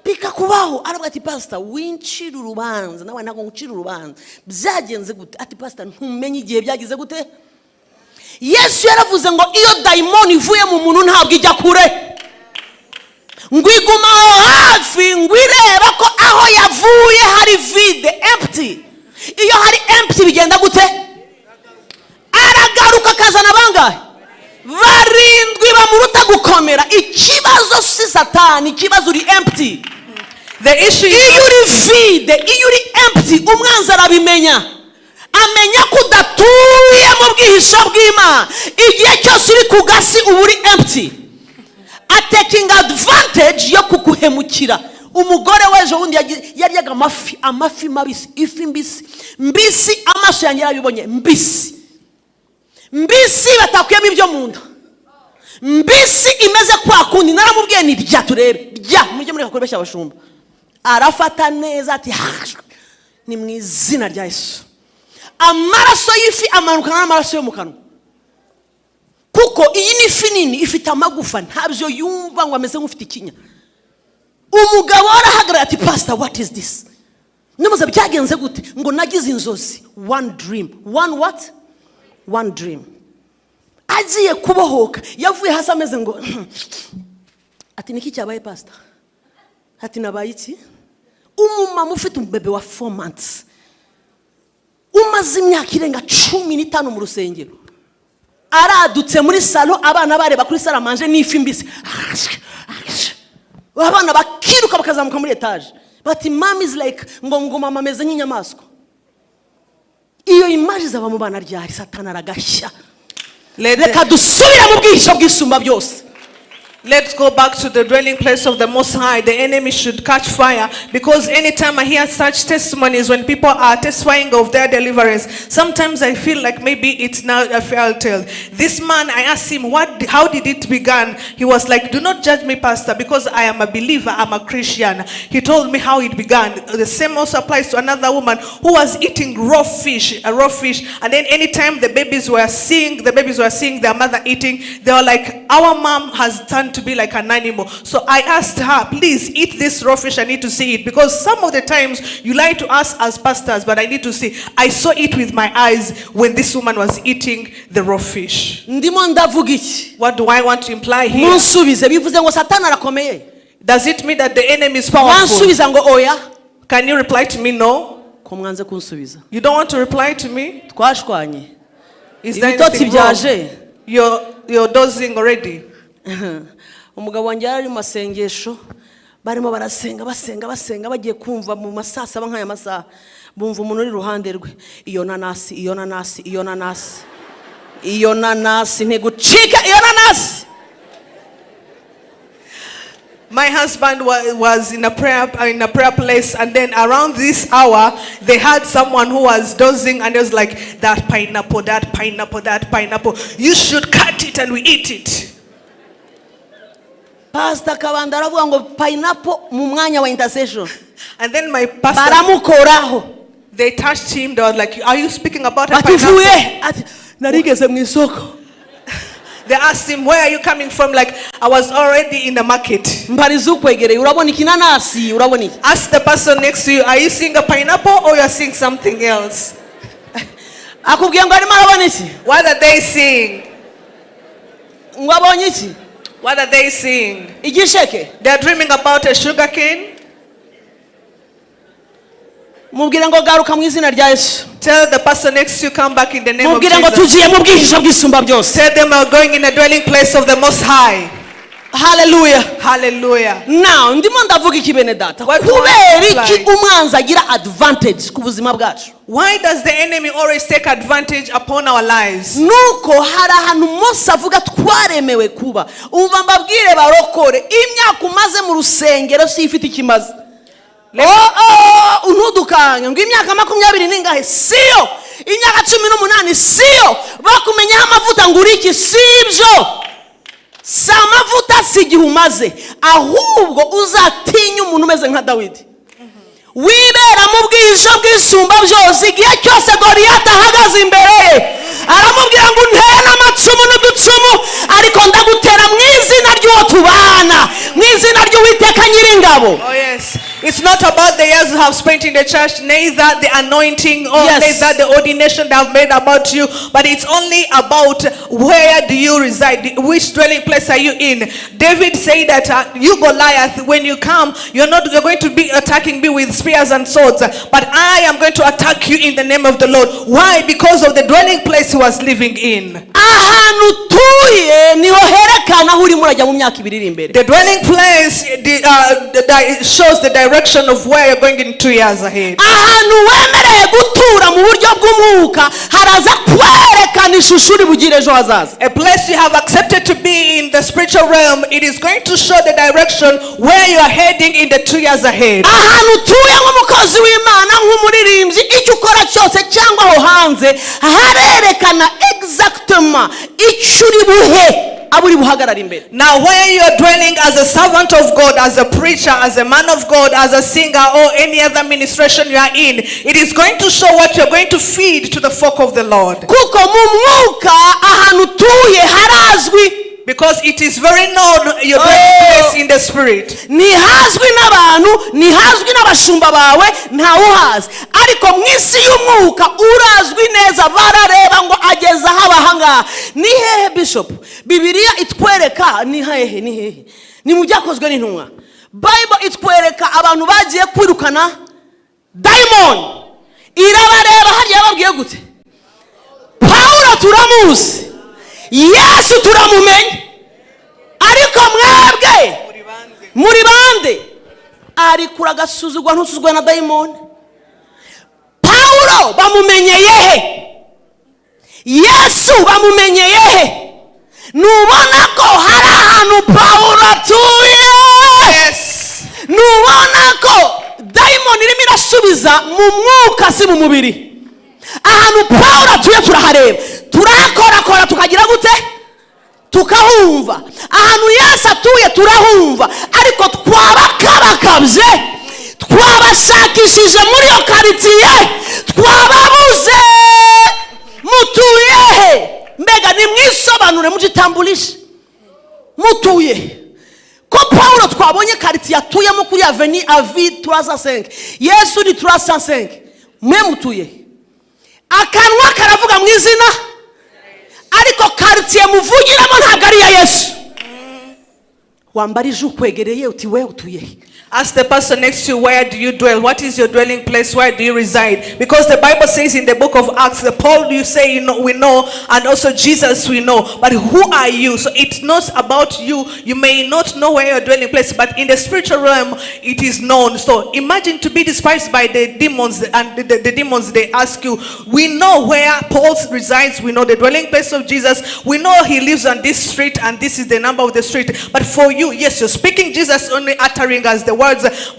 bikakubaho?" Aravuga ati: "Pasita, wincira urubanza." Nawe: "Ntabwo ngucira urubanza. Byagenze gute?" Ati: "Pasita, ntumenye igihe byagize gute." Yesu yaravuze ngo iyo dayimoni ivuye mu muntu ntabwo ijya kure, ngo iguma aho hafi, ngo ireba ko aho yavuye hari vide, empty. Iyo hari empty bigenda gute? Aragaruka akazana bangahe? Barindwi bamuruta gukomera. Ikibazo si Satani, ikibazo uri empty. The issue is Iyo uri vide, iyo uri empty, umwanzi arabimenya, amenya ko udatuye mu bwihisho bw'Imana. Igihe cyose uri ku gasi uba uri empty, atakinga advantage yo kuguhemukira. Umugore w'ejo bundi yaryaga amafi, amafi mabisi, ifi mbisi mbisi, amaso yanjye yarabibonye, mbisi mbisi, batakuyemo ibyo mu nda, mbisi imeze kwa kundi. Naramubwiye ni: "Rya turebe, rya." Mujye mureka kubeshya abashumba. Arafata neza ati: "Ah, ni mu izina rya Yesu." Amaraso y'ifi amanukana n'amaraso yo mu kanwa, kuko iyi ni ifi nini ifite amagufa, ntabyo yumva, ngo ameze nk'ufite ikinya. Umugabo arahagarara ati: "Pastor, what is this?" Nimuze byagenze gute? Ngo: "Nagize inzozi, one dream." One what? One dream. Agiye kubohoka, yavuye hasi ameze ngo ati: "Niki cyabaye, pastor?" Ati: "Nabaye iki?" Umumama ufite umubebe wa 4 months, umaze imyaka irenga 15 mu rusengero, aradutse muri salon, abana bareba kuri salle à manger n'ifi mbisi, abana bakiruka bakazamuka muri étage, bati: "Mom is like," ngo mama ameze nk'inyamaswa. Iyo image izaba mu bana ryari? Satana aragashya. Reka dusubire mu bwihisho bw'isumba byose. Let's go back to the dwelling place of the Most High. The enemy should catch fire, because anytime I hear such testimonies, when people are testifying of their deliverance, sometimes I feel like maybe it's now a fairy tale. This man, I asked him, how did it begin? He was like, "Do not judge me, Pastor, because I am a believer, I'm a Christian." He told me how it began. The same also applies to another woman who was eating raw fish, a raw fish, and then anytime the babies were seeing their mother eating, they were like, "Our mom has turned to be like an animal." So I asked her, "Please eat this raw fish. I need to see it. Because some of the times you lie to us as pastors, but I need to see." I saw it with my eyes when this woman was eating the raw fish. Ndimo ndavuga iki? What do I want to imply here? Munsubize, bivuze ngo Satani arakomeye? Does it mean that the enemy is powerful? Mwansubiza ngo oya? Can you reply to me no? Ko mwanze kunsubiza? You don't want to reply to me? Twashwanye? Is there Ibitotsi anything wrong? byaje. You're dozing already. Umugabo wanjye yari ari mu masengesho, barimo barasenga, basenga, basenga, bagiye kumva mu masaa saba nk'aya masaha, bumva umuntu uri iruhande rwe: "Iyo nanasi, iyo nanasi, iyo nanasi, iyo nanasi ntigucika, iyo nanasi." My husband was in a prayer place, and then around this hour, they had someone who was dozing, and it was like, "That pineapple, that pineapple, that pineapple. You should cut it and we eat it." Pasita Kabanda aravuga ngo pineapple mu mwanya wa intercession. And then my pastor, Baramukoraho. They touched him. They were like, "Are you speaking about a Bati: pineapple?" "Uvuye?" Ati: "Narigeze mu isoko." They asked him, "Where are you coming from?" "Like, I was already in the market." Mbariza ukwegereye: urabona ikinanasi? Urabona iki? Ask the person next to you, are you seeing a pineapple or you're seeing something else? Akubwiye ngo arimo arabona iki? What are they seeing? Ngo abonye iki? What are they seeing? Igisheke? They're dreaming about a sugar cane. Mubwire ngo garuka mu izina rya Yesu. Tell the person next to you, come back in the name of Mubwire ngo Jesus. tugiye mu bwihisho bw'isumba byose. Tell them we're going in the dwelling place of the Most High. Haleluya. Hallelujah. Now, ndimo ndavuga iki, bene data? What do I Kubera iki imply? Umwanzi agira advantage ku buzima bwacu? Why does the enemy always take advantage upon our lives? Nuko hari ahantu Mose avuga twaremewe kuba. Umva mbabwire barokore, imyaka umaze mu rusengero si ifite ikimaze. Oh, ntudukange ngo imyaka 20 n'ingahe siyo, imyaka 18 siyo, bakumenyeho amavuta ngo uri iki, si ibyo, si amavuta, si igihe umaze. Ahubwo uzatinye umuntu umeze nka Dawidi wibera mu bwihisho bw'isumba byose. Igihe cyose Goriyati ahagaze imbere ye, aramubwira ngo: "Untere n'amacumu n'uducumu, ariko ndagutera mu izina ry'uwo tubana, mu izina ry'Uwiteka Nyiringabo." Oh, yes. It's not about the years you have spent in the church, neither the anointing or neither the ordination they have made about you, but it's only about where do you reside, which dwelling place are you in. David said that you, Goliath, when you come, you're not you're going to be attacking me with spears and swords, but I am going to attack you in the name of the Lord. Why? Because of the dwelling place he was living in. Ahantu utuye niho herekana aho urimo urajya mu myaka 2 iri imbere. The dwelling place shows the direction of where you're going in 2 years ahead. Ahantu wemereye gutura mu buryo bw'umwuka haraza kwerekana ishusho uri bugire ejo hazaza. A place you have accepted to be in the spiritual realm, it is going to show the direction where you are heading in the 2 years ahead. Ahantu utuye nk'umukozi w'Imana, nk'umuririmbyi, icyo ukora cyose cyangwa aho hanze, harerekana exactement icyo uri buhe abo uri buhagarara imbere. Now, where you are dwelling as a servant of God, as a preacher, as a man of God, as a singer, or any other ministration you are in, it is going to show what you're going to feed to the folk of the Lord. Kuko mu mwuka ahantu utuye harazwi. Because it is very known your dwelling place in the spirit. Ntihazwi n'abantu, ntihazwi n'abashumba bawe, ntawuhazi, ariko mu isi y'umwuka urazwi neza. Barareba ngo ageze aho abahangaha. Ni hehe, bishop, Bibiliya itwereka? Ni hehe? Ni hehe? Ni mu Byakozwe n'Intumwa. Bible itwereka abantu bagiye kwirukana dayimoni, irabareba. Harya yababwiye gute? "Pawulo turamuzi, Yesu turamumenye, ariko mwebwe muri bande?" Arikura agasuzugwa, ntusuzugwa na dayimoni. Pawulo bamumenyeye he? Yesu bamumenyeye he? Nubona ko hari ahantu Pawulo atuye, nubona ko dayimoni irimo irasubiza mu mwuka, si mu mubiri. Ahantu Pawulo atuye turahareba, turahakorakora, tukagira gute? Tukahumva. Ahantu Yesu atuye turahumva, ariko twabakabakabye, twabashakishije muri iyo karitsiye, twababuze. Mutuye he? Mbega nimwisobanure, mujitambulishe, mutuye ko Pawulo twabonye karitsiye atuyemo kuri avenue avi 305, Yesu ni 305, mwe mutuye? Akanwa karavuga mu izina, ariko karitsiye muvugiramo ntabwo ari iya Yesu. Wambarije ukwegereye uti: "We utuye he?" Ask the person next to you, "Where do you dwell? What is your dwelling place? Where do you reside?" Because the Bible says in the book of Acts, the Paul you say you know, we know, and also Jesus we know. But who are you? So it's not about you. You may not know where your dwelling place, but in the spiritual realm, it is known. So imagine to be despised by the demons, and the demons, they ask you, "We know where Paul resides, we know the dwelling place of Jesus, we know he lives on this street, and this is the number of the street. But for you, yes, you're speaking Jesus, only uttering as the words,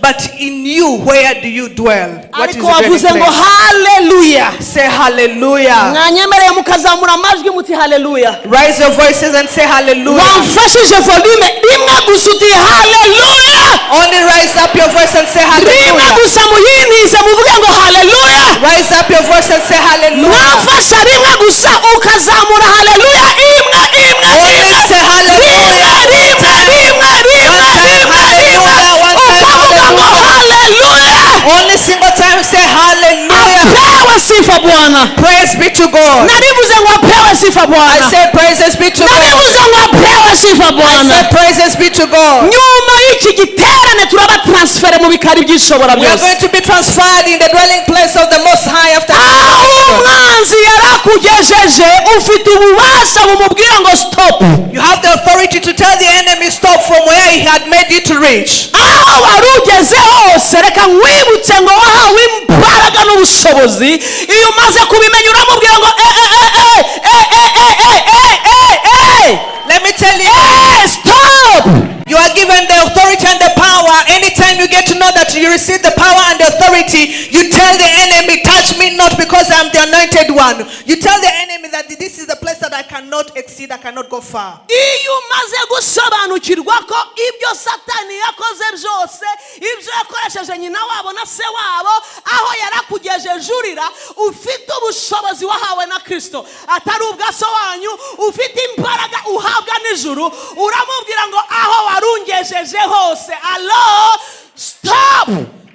but in you, where do you dwell? What is Ariko the dwelling wavuze ngo place?" haleluya. Say hallelujah. Mwanyemereye mukazamura amajwi muti haleluya. Raise your voices and say hallelujah. Wamfashije volume rimwe gusa uti haleluya. Only rise up your voice and say Rimwe hallelujah. gusa muyintize, muvuge ngo haleluya. Rise up your voice and say hallelujah. Mwamfasha rimwe gusa ukazamura haleluya imwe, imwe, Only rimwe, say hallelujah. rimwe, rimwe, rimwe, One time, rimwe, rimwe, hallelujah, one time, ukavuga ngo haleluya. Only single time say hallelujah. Apewe sifa Bwana. Praise be to God. Narivuze ngo apewe sifa I Bwana. say praises be to God. Narivuze ngo apewe sifa I Bwana. say praises be to God. Nyuma y'iki giterane turaba transféré mu bikari by'Ishobora We are byose. going to be transferred in the dwelling place of the Most High after Aho umwanzi yarakugejeje, ufite ububasha bumubwira ngo stop. You have the authority to tell the enemy stop from where he had made you to reach. Aho wari ugeze hose, reka nkwibutse ngo wahawe imbaraga n'ubushobozi. Iyo umaze kubimenya uramubwira ngo eh eh eh eh eh eh eh eh eh eh. Let me tell you, eh, stop. you are given the authority and the power. Anytime you get to know that you receive the power and the authority, you tell the enemy, "Touch me not, because I am the anointed one." You tell the enemy that this is the place that I cannot exceed, I cannot go far. Iyo umaze gusobanukirwa ko ibyo Satani yakoze byose, ibyo yakoresheje nyina wabo na se wabo, aho yarakugejeje urira, ufite ubushobozi wahawe na Kirisito, atari ubwa so wanyu, ufite imbaraga uhabwa n'ijuru, uramubwira ngo aho warungejeje hose, alo, stop.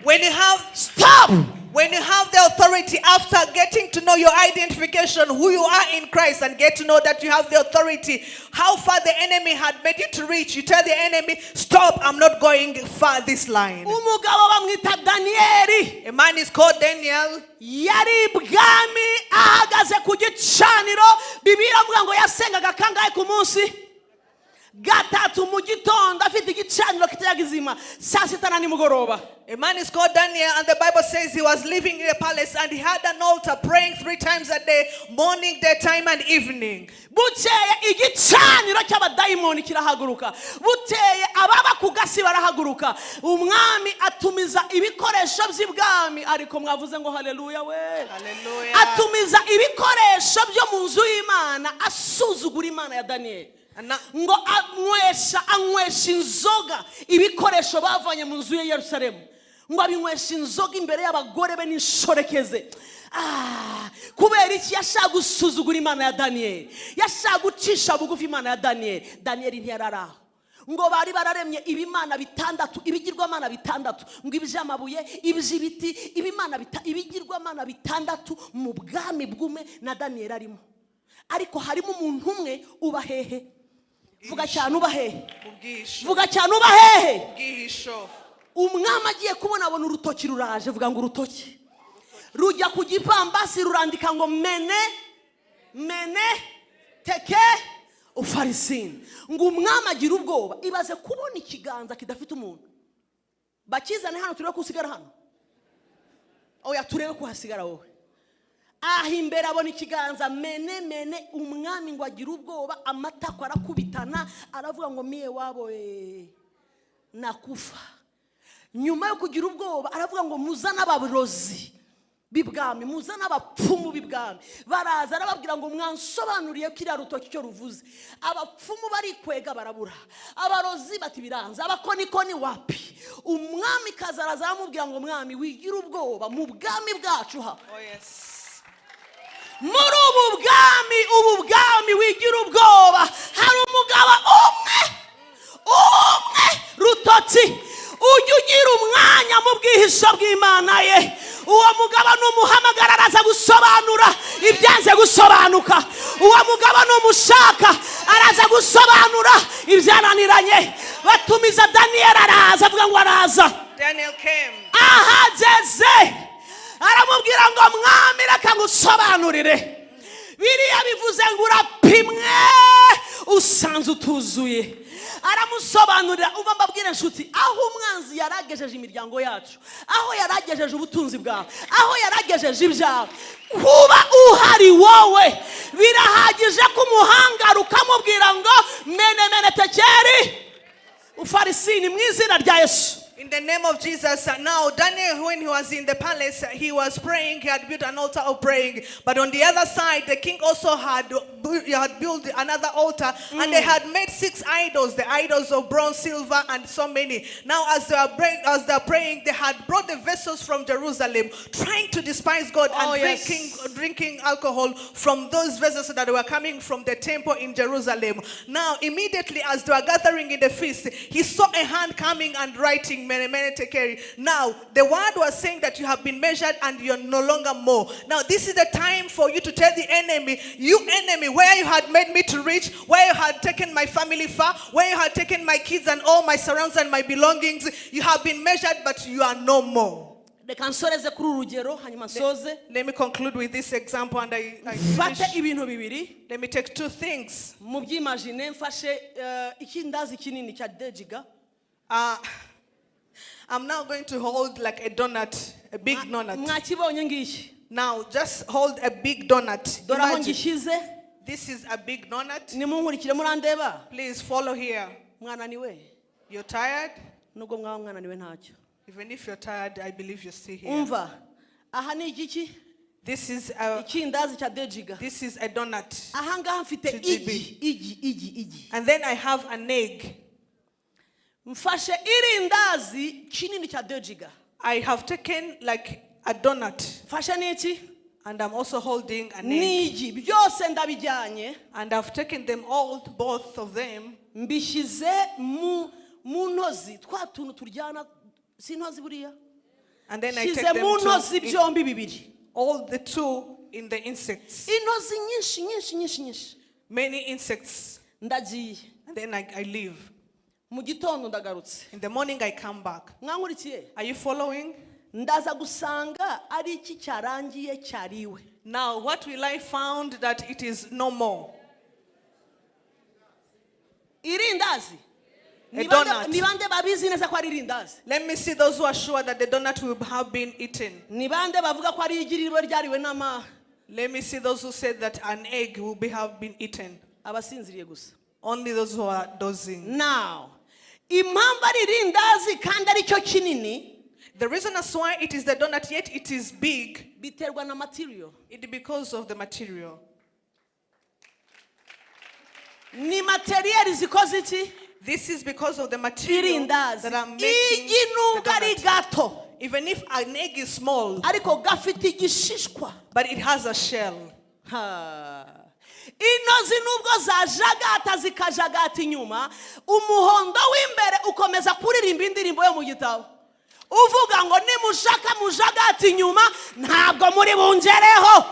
When you have Stop. When you have the authority after getting to know your identification, who you are in Christ, and get to know that you have the authority, how far the enemy had made you to reach, you tell the enemy, "Stop, I'm not going far this line." Umugabo bamwita Daniyeli. A man is called Daniel. Yari ibwami, ahagaze ku gicaniro. Bibiliya iravuga ngo yasengaga kangahe ku munsi? Gatatu, mu gitondo afite igicaniro kitajya saa sita na nimugoroba. A man is called Daniel, and the Bible says he was living in a palace and he had an altar, praying three times a day, morning, daytime, and evening. Bukeye igicaniro cy'abadayimoni kirahaguruka, bukeye ababa ku gasi barahaguruka, umwami atumiza ibikoresho by'ibwami. Ariko mwavuze ngo haleluya we. Hallelujah. Atumiza ibikoresho byo mu nzu y'Imana, asuzugura Imana ya Daniyeli. And now, Ngo anywesha inzoga ibikoresho bavanye mu nzu ye Yerusalemu, ngo abinywesha inzoga imbere y'abagore be n'inshoreke ze. Ah, kubera iki? Yashaka gusuzugura Imana ya Daniyeli, yashaka gucisha bugufi Imana ya Daniyeli. Daniyeli ntiyari aho. Ngo bari bararemye ibimana bitandatu, ibigirwamana bitandatu, ngo iby'amabuye, iby'ibiti, ibimana ibigirwamana bitandatu mu bwami bw'ume na Daniyeli arimo. Ariko harimo umuntu umwe uba hehe? Vuga cyane, uba hehe? Mu bwihisho. Vuga cyane, uba hehe? Bwihisho. Umwami agiye kubona, abona urutoki ruraje. Vuga ngo urutoki. Rujya ku gipambasi, rurandika ngo mene mene teke ufarisini. Ngo umwami agira ubwoba. Ibaze kubona ikiganza kidafite umuntu. Bakizane hano turebe ko usigara hano. Oya, turebe ko hasigara wowe. Aha imbere abona ikiganza mene mene. Umwami ngo agira ubwoba, amatako arakubitana, aravuga ngo mie wabo nakufa. Nyuma yo kugira ubwoba aravuga ngo muzane abarozi b'ibwami, muzane abapfumu b'ibwami. Baraza, arababwira ngo mwansobanuriye ko iriya rutoki icyo ruvuze. Abapfumu barikwega barabura, abarozi bati biranze, abakonikoni wapi. Umwami kaza araza, aramubwira ngo mwami, wigira ubwoba, mu bwami bwacu ha Oh, yes. muri ubu bwami, ubu bwami, wigira ubwoba, hari umugabo umwe umwe rutotsi ujya ugira umwanya mu bwihisho bw'Imana ye. Uwo mugabo numuhamagara araza gusobanura ibyanze gusobanuka. Uwo mugabo numushaka araza gusobanura ibyananiranye. Batumiza Daniyeli, araza, avuga ngo araza. Daniel came. Ahageze aramubwira ngo mwami, reka ngusobanurire, biriya bivuze ngo urapimwe usanze utuzuye. Aramusobanurira. Uva mbabwire inshuti, aho umwanzi yaragejeje imiryango yacu, aho yaragejeje ubutunzi bwawe, aho yaragejeje ibyawe, kuba uhari wowe birahagije ko umuhangara ukamubwira ngo mene mene tekeri ufarisini, mu izina rya Yesu. In the name of Jesus. Now, Daniel, when he was in the palace, he was praying. He had built an altar of praying. But on the other side, the king also had built another altar, and they had made six idols, the idols of bronze, silver, and so many. Now, as they are praying, they had brought the vessels from Jerusalem, trying to despise God and drinking alcohol from those vessels that were coming from the temple in Jerusalem. Now, immediately as they were gathering in the feast, he saw a hand coming and writing, Mene, mene, tekeri. Now, the word was saying that you have been measured and you're no longer more. Now, this is the time for you to tell the enemy, you enemy, where you had made me to reach, where you had taken my family far, where you had taken my kids and all my surrounds and my belongings, you have been measured, but you are no more. Reka nsoreze kuri uru rugero, hanyuma nsoze. Let me conclude with this example and I Mfate finish. Ibintu bibiri. Let me take two things. Mubyimagine, mfashe ikindazi kinini cya 2 giga. I'm now going to hold like a donut, a big donut. Mwakibonye ngiki. Now, just hold a big donut. Dore aho Imagine, ngishyize. this is a big donut. Nimunkurikire, murandeba? Please follow here. Mwananiwe? You're tired? Nubwo mwaba mwananiwe ntacyo. Even if you're tired, I believe you're still here. Umva, aha ni igiki? Ikindazi cya 2 giga. This is a donut. Aha ngaha mfite 2 GB. Igi igi igi igi. And then I have an egg. Mfashe irindazi kinini cya 2 giga. I have taken like a donut. Mfashe n'iki? And I'm also holding an egg. N'igi, byose ndabijyanye. And I've taken them all, both of them. Mbishyize mu mu ntozi, twa tuntu turyana, si intozi buriya? And then I Shyize take them mu ntozi to byombi bibiri. All the two in the insects. Intozi nyinshi nyinshi nyinshi nyinshi. Many insects. Ndagiye. And then I leave. Mu gitondo ndagarutse. In the morning, I come back. Mwankurikiye? Are you following? Ndaza gusanga ari iki cyarangiye cyariwe? Now, what will I found that it is no more? Irindazi. A Ni bande- donut. Ni bande babizi neza ko ari irindazi? Let me see those who are sure that the donut will have been eaten. Ni bande bavuga ko ari igi riba ryariwe n'ama Let me see those who said that an egg will have been eaten. Abasinziriye gusa. Only those who are dozing. Now, impamvu ari irindazi kandi aricyo kinini, The reason as why it is the donut, yet it is big, biterwa na material. it because of the material. Ni material zikoze iki? This is because of the material Irindazi, that I'm making igi the nubwo ari donut. gato, Even if an egg is small, ariko gafite igishishwa. But it has a shell. Ha. Intozi nubwo zajagata zikajagata inyuma, umuhondo w'imbere ukomeza kuririmba indirimbo yo mu gitabo uvuga ngo nimushaka mujagata inyuma, ntabwo muri bungereho.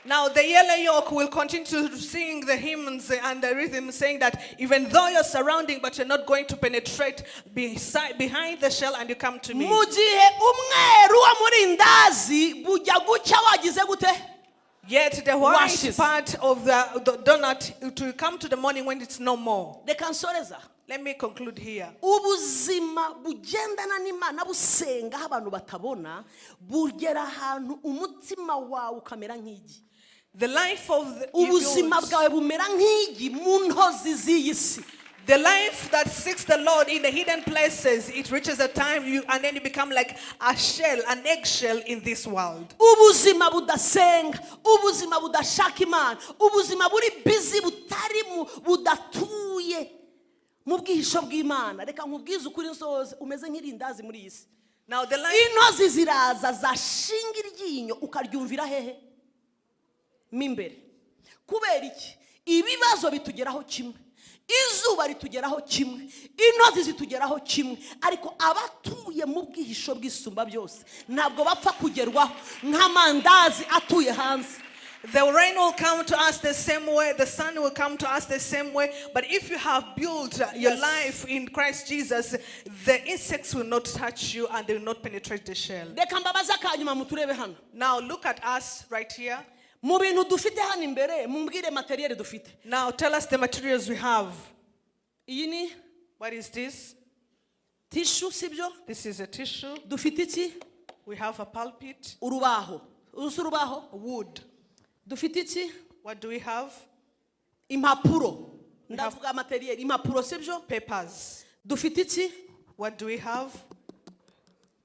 Now the yellow yolk will continue to sing the hymns and the rhythm, saying that even though you're surrounding, but you're not going to penetrate behind the shell and you come to me. Mu gihe umweru wo muri ndazi bujya gucya wagize gute? Yet the white Washes. Part of the donut, it will come to the morning when it's no more. Reka nsoreza. Let me conclude here. Ubuzima bugendana n'Imana busenga aho abantu batabona bugera ahantu umutima wawe ukamera nk'igi. The life of the, Ubuzima bwawe bumera nk'igi mu ntozi z'iyi si. The life that seeks the Lord in the hidden places, it reaches a time you and then you become like a shell, an eggshell in this world. Ubuzima budasenga, ubuzima budashaka Imana, ubuzima buri busy butari mu budatuye mu bwihisho bw'Imana, reka nkubwize ukuri nsoze, umeze nk'irindazi muri iyi si. Now the life Intozi ziraza zashinga iryinyo ukaryumvira hehe mo imbere. Kubera iki? Ibibazo bitugeraho kimwe, izuba ritugeraho kimwe, intozi zitugeraho kimwe, ariko abatuye mu bwihisho bw'Isumba byose ntabwo bapfa kugerwaho nk'amandazi atuye hanze. The rain will come to us the same way, the sun will come to us the same way. But if you have built your life in Christ Jesus, the insects will not touch you and they will not penetrate the shell. Reka mbabaze akanyuma muturebe hano. Now look at us right here. Mu bintu dufite hano imbere mumbwire matériel dufite. Now tell us the materials we have. Iyi ni What is this? Tissue, sibyo? This is a tissue. Dufite iki? We have a pulpit. Urubaho, urusi urubaho. Wood. Dufite iki? What do we have? Impapuro, ndavuga matériel, impapuro, sibyo? Papers. Dufite iki? What do we have?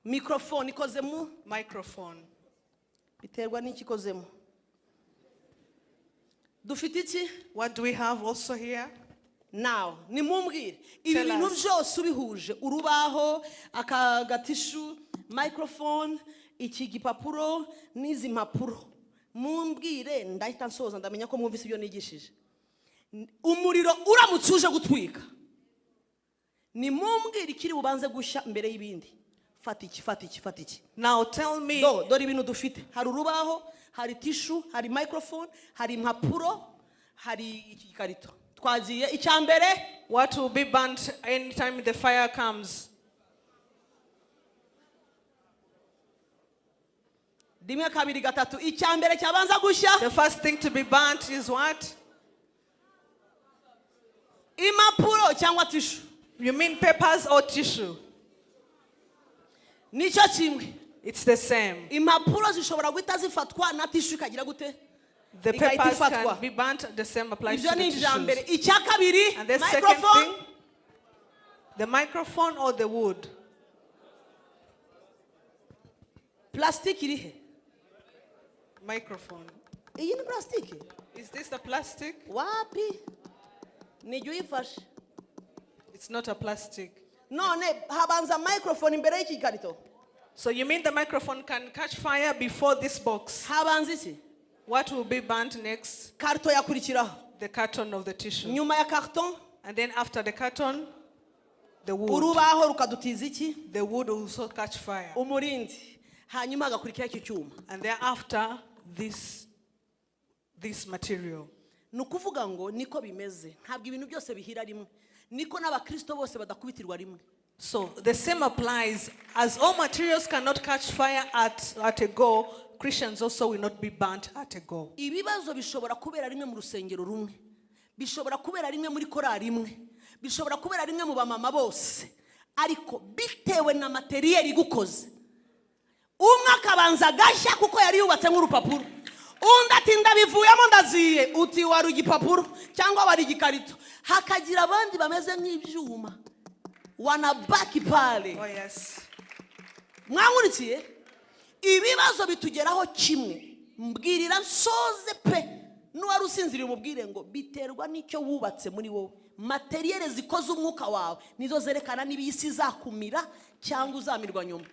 Microphone ikoze mu Microphone. Biterwa n'iki ikozemo. Dufite iki? What do we have also here? Now nimumbwire ibi Tell bintu us. Byose ubihuje, urubaho, aka gatissue, microphone, iki gipapuro n'izi mpapuro, mumbwire, ndahita nsoza, ndamenya ko mwumvise ibyo nigishije. Umuriro uramutse uje gutwika, nimumbwire ikiri bubanze gushya mbere y'ibindi. Fata iki, fata iki, fata iki. Now tell me. Do dore ibintu dufite: hari urubaho, hari tissue, hari microphone, hari impapuro, hari iki gikarito. Twagiye, icya mbere. What will be burnt anytime the fire comes? Rimwe, kabiri, gatatu, icya mbere cyabanza gushya. The first thing to be burnt is what? Impapuro cyangwa tissue? You mean papers or tissue? Nicyo kimwe. It's the same. Impapuro zishobora guhita zifatwa na tissue ikagira gute? The Igahita papers ifatwa. Can be burnt, the same applies Ibyo to the ni ibya mbere. tissues. Icya kabiri, And the second microphone. thing, the microphone or the wood? Plastic iri he? Microphone. Iyi ni plastic. Is this the plastic? Wapi, nijya uyifashe. It's not a plastic. None habanza microphone imbere y'iki gikarito? So you mean the microphone can catch fire before this box? Habanza iki? What will be burnt next? Carton yakurikiraho. The carton of the tissue. Nyuma ya carton? And then after the carton, the wood. Urubaho rukadutiza iki? The wood will also catch fire. Umurindi, hanyuma hagakurikiraho iki cyuma. And thereafter, this material. Ni ukuvuga ngo niko bimeze, ntabwo ibintu byose bihira rimwe, niko n'abakristo bose badakubitirwa rimwe. So the same applies. As all materials cannot catch fire at a go, Christians also will not be burnt at a go. Ibibazo bishobora kubera rimwe mu rusengero rumwe, bishobora kubera rimwe muri korari imwe, bishobora kubera rimwe mu bamama bose, ariko bitewe na matériel igukoze, umwe akabanza agashya kuko yari yubatse nk'urupapuro, undi ati ndabivuyemo ndaziye, uti wari igipapuro cyangwa wari igikarito, hakagira abandi bameze nk'ibyuma wanabaki pale. Oh, yes. Mwankurikiye? Ibibazo bitugeraho kimwe. Mbwirira nsoze pe, n'uwari usinziriye umubwire ngo biterwa n'icyo wubatse muri wowe. Matériel zikoze umwuka wawe nizo zerekana niba iyi si izakumira cyangwa uzamirwa nyuma.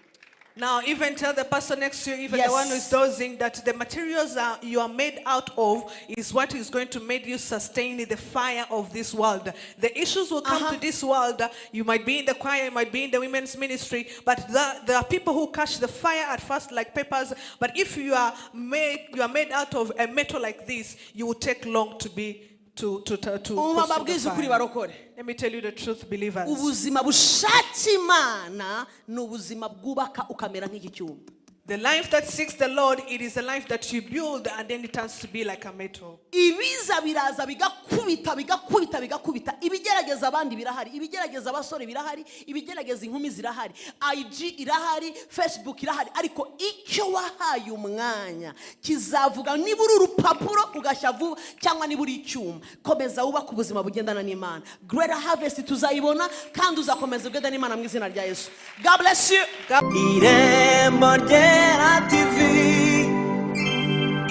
Now, even tell the person next to you, even Yes. the one who is dozing, that the materials that you are made out of is what is going to make you sustain the fire of this world. The issues will come to this world. You might be in the choir, you might be in the women's ministry, but there are people who catch the fire at first like papers. But if you are made out of a metal like this, you will take long to be to Umva pursue the mbabwize ukuri fire. Barokore. Let me tell you the truth, believers. Ubuzima bushaka Imana ni ubuzima bwubaka ukamera nk'iki cyuma. The life that seeks the Lord, it is a life that you build and then it turns to be like a metal. Ibiza biraza bigakubita bigakubita bigakubita ibigerageza abandi birahari ibigerageza abasore birahari ibigerageza inkumi zirahari IG irahari Facebook irahari ariko icyo wahaye umwanya kizavuga niba uri urupapuro ugashya vuba cyangwa niba uri icyuma. Komeza wubake ubuzima bugendana n'Imana. Greater harvest tuzayibona kandi uzakomeza ugendana n'Imana mu izina rya Yesu. God bless you. Irembo Ryera TV,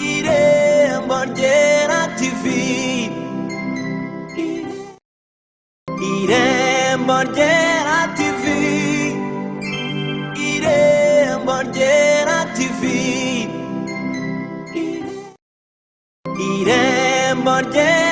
Irembo Ryera TV, Irembo Ryera TV, Irembo Ryera TV, Irembo Ryera.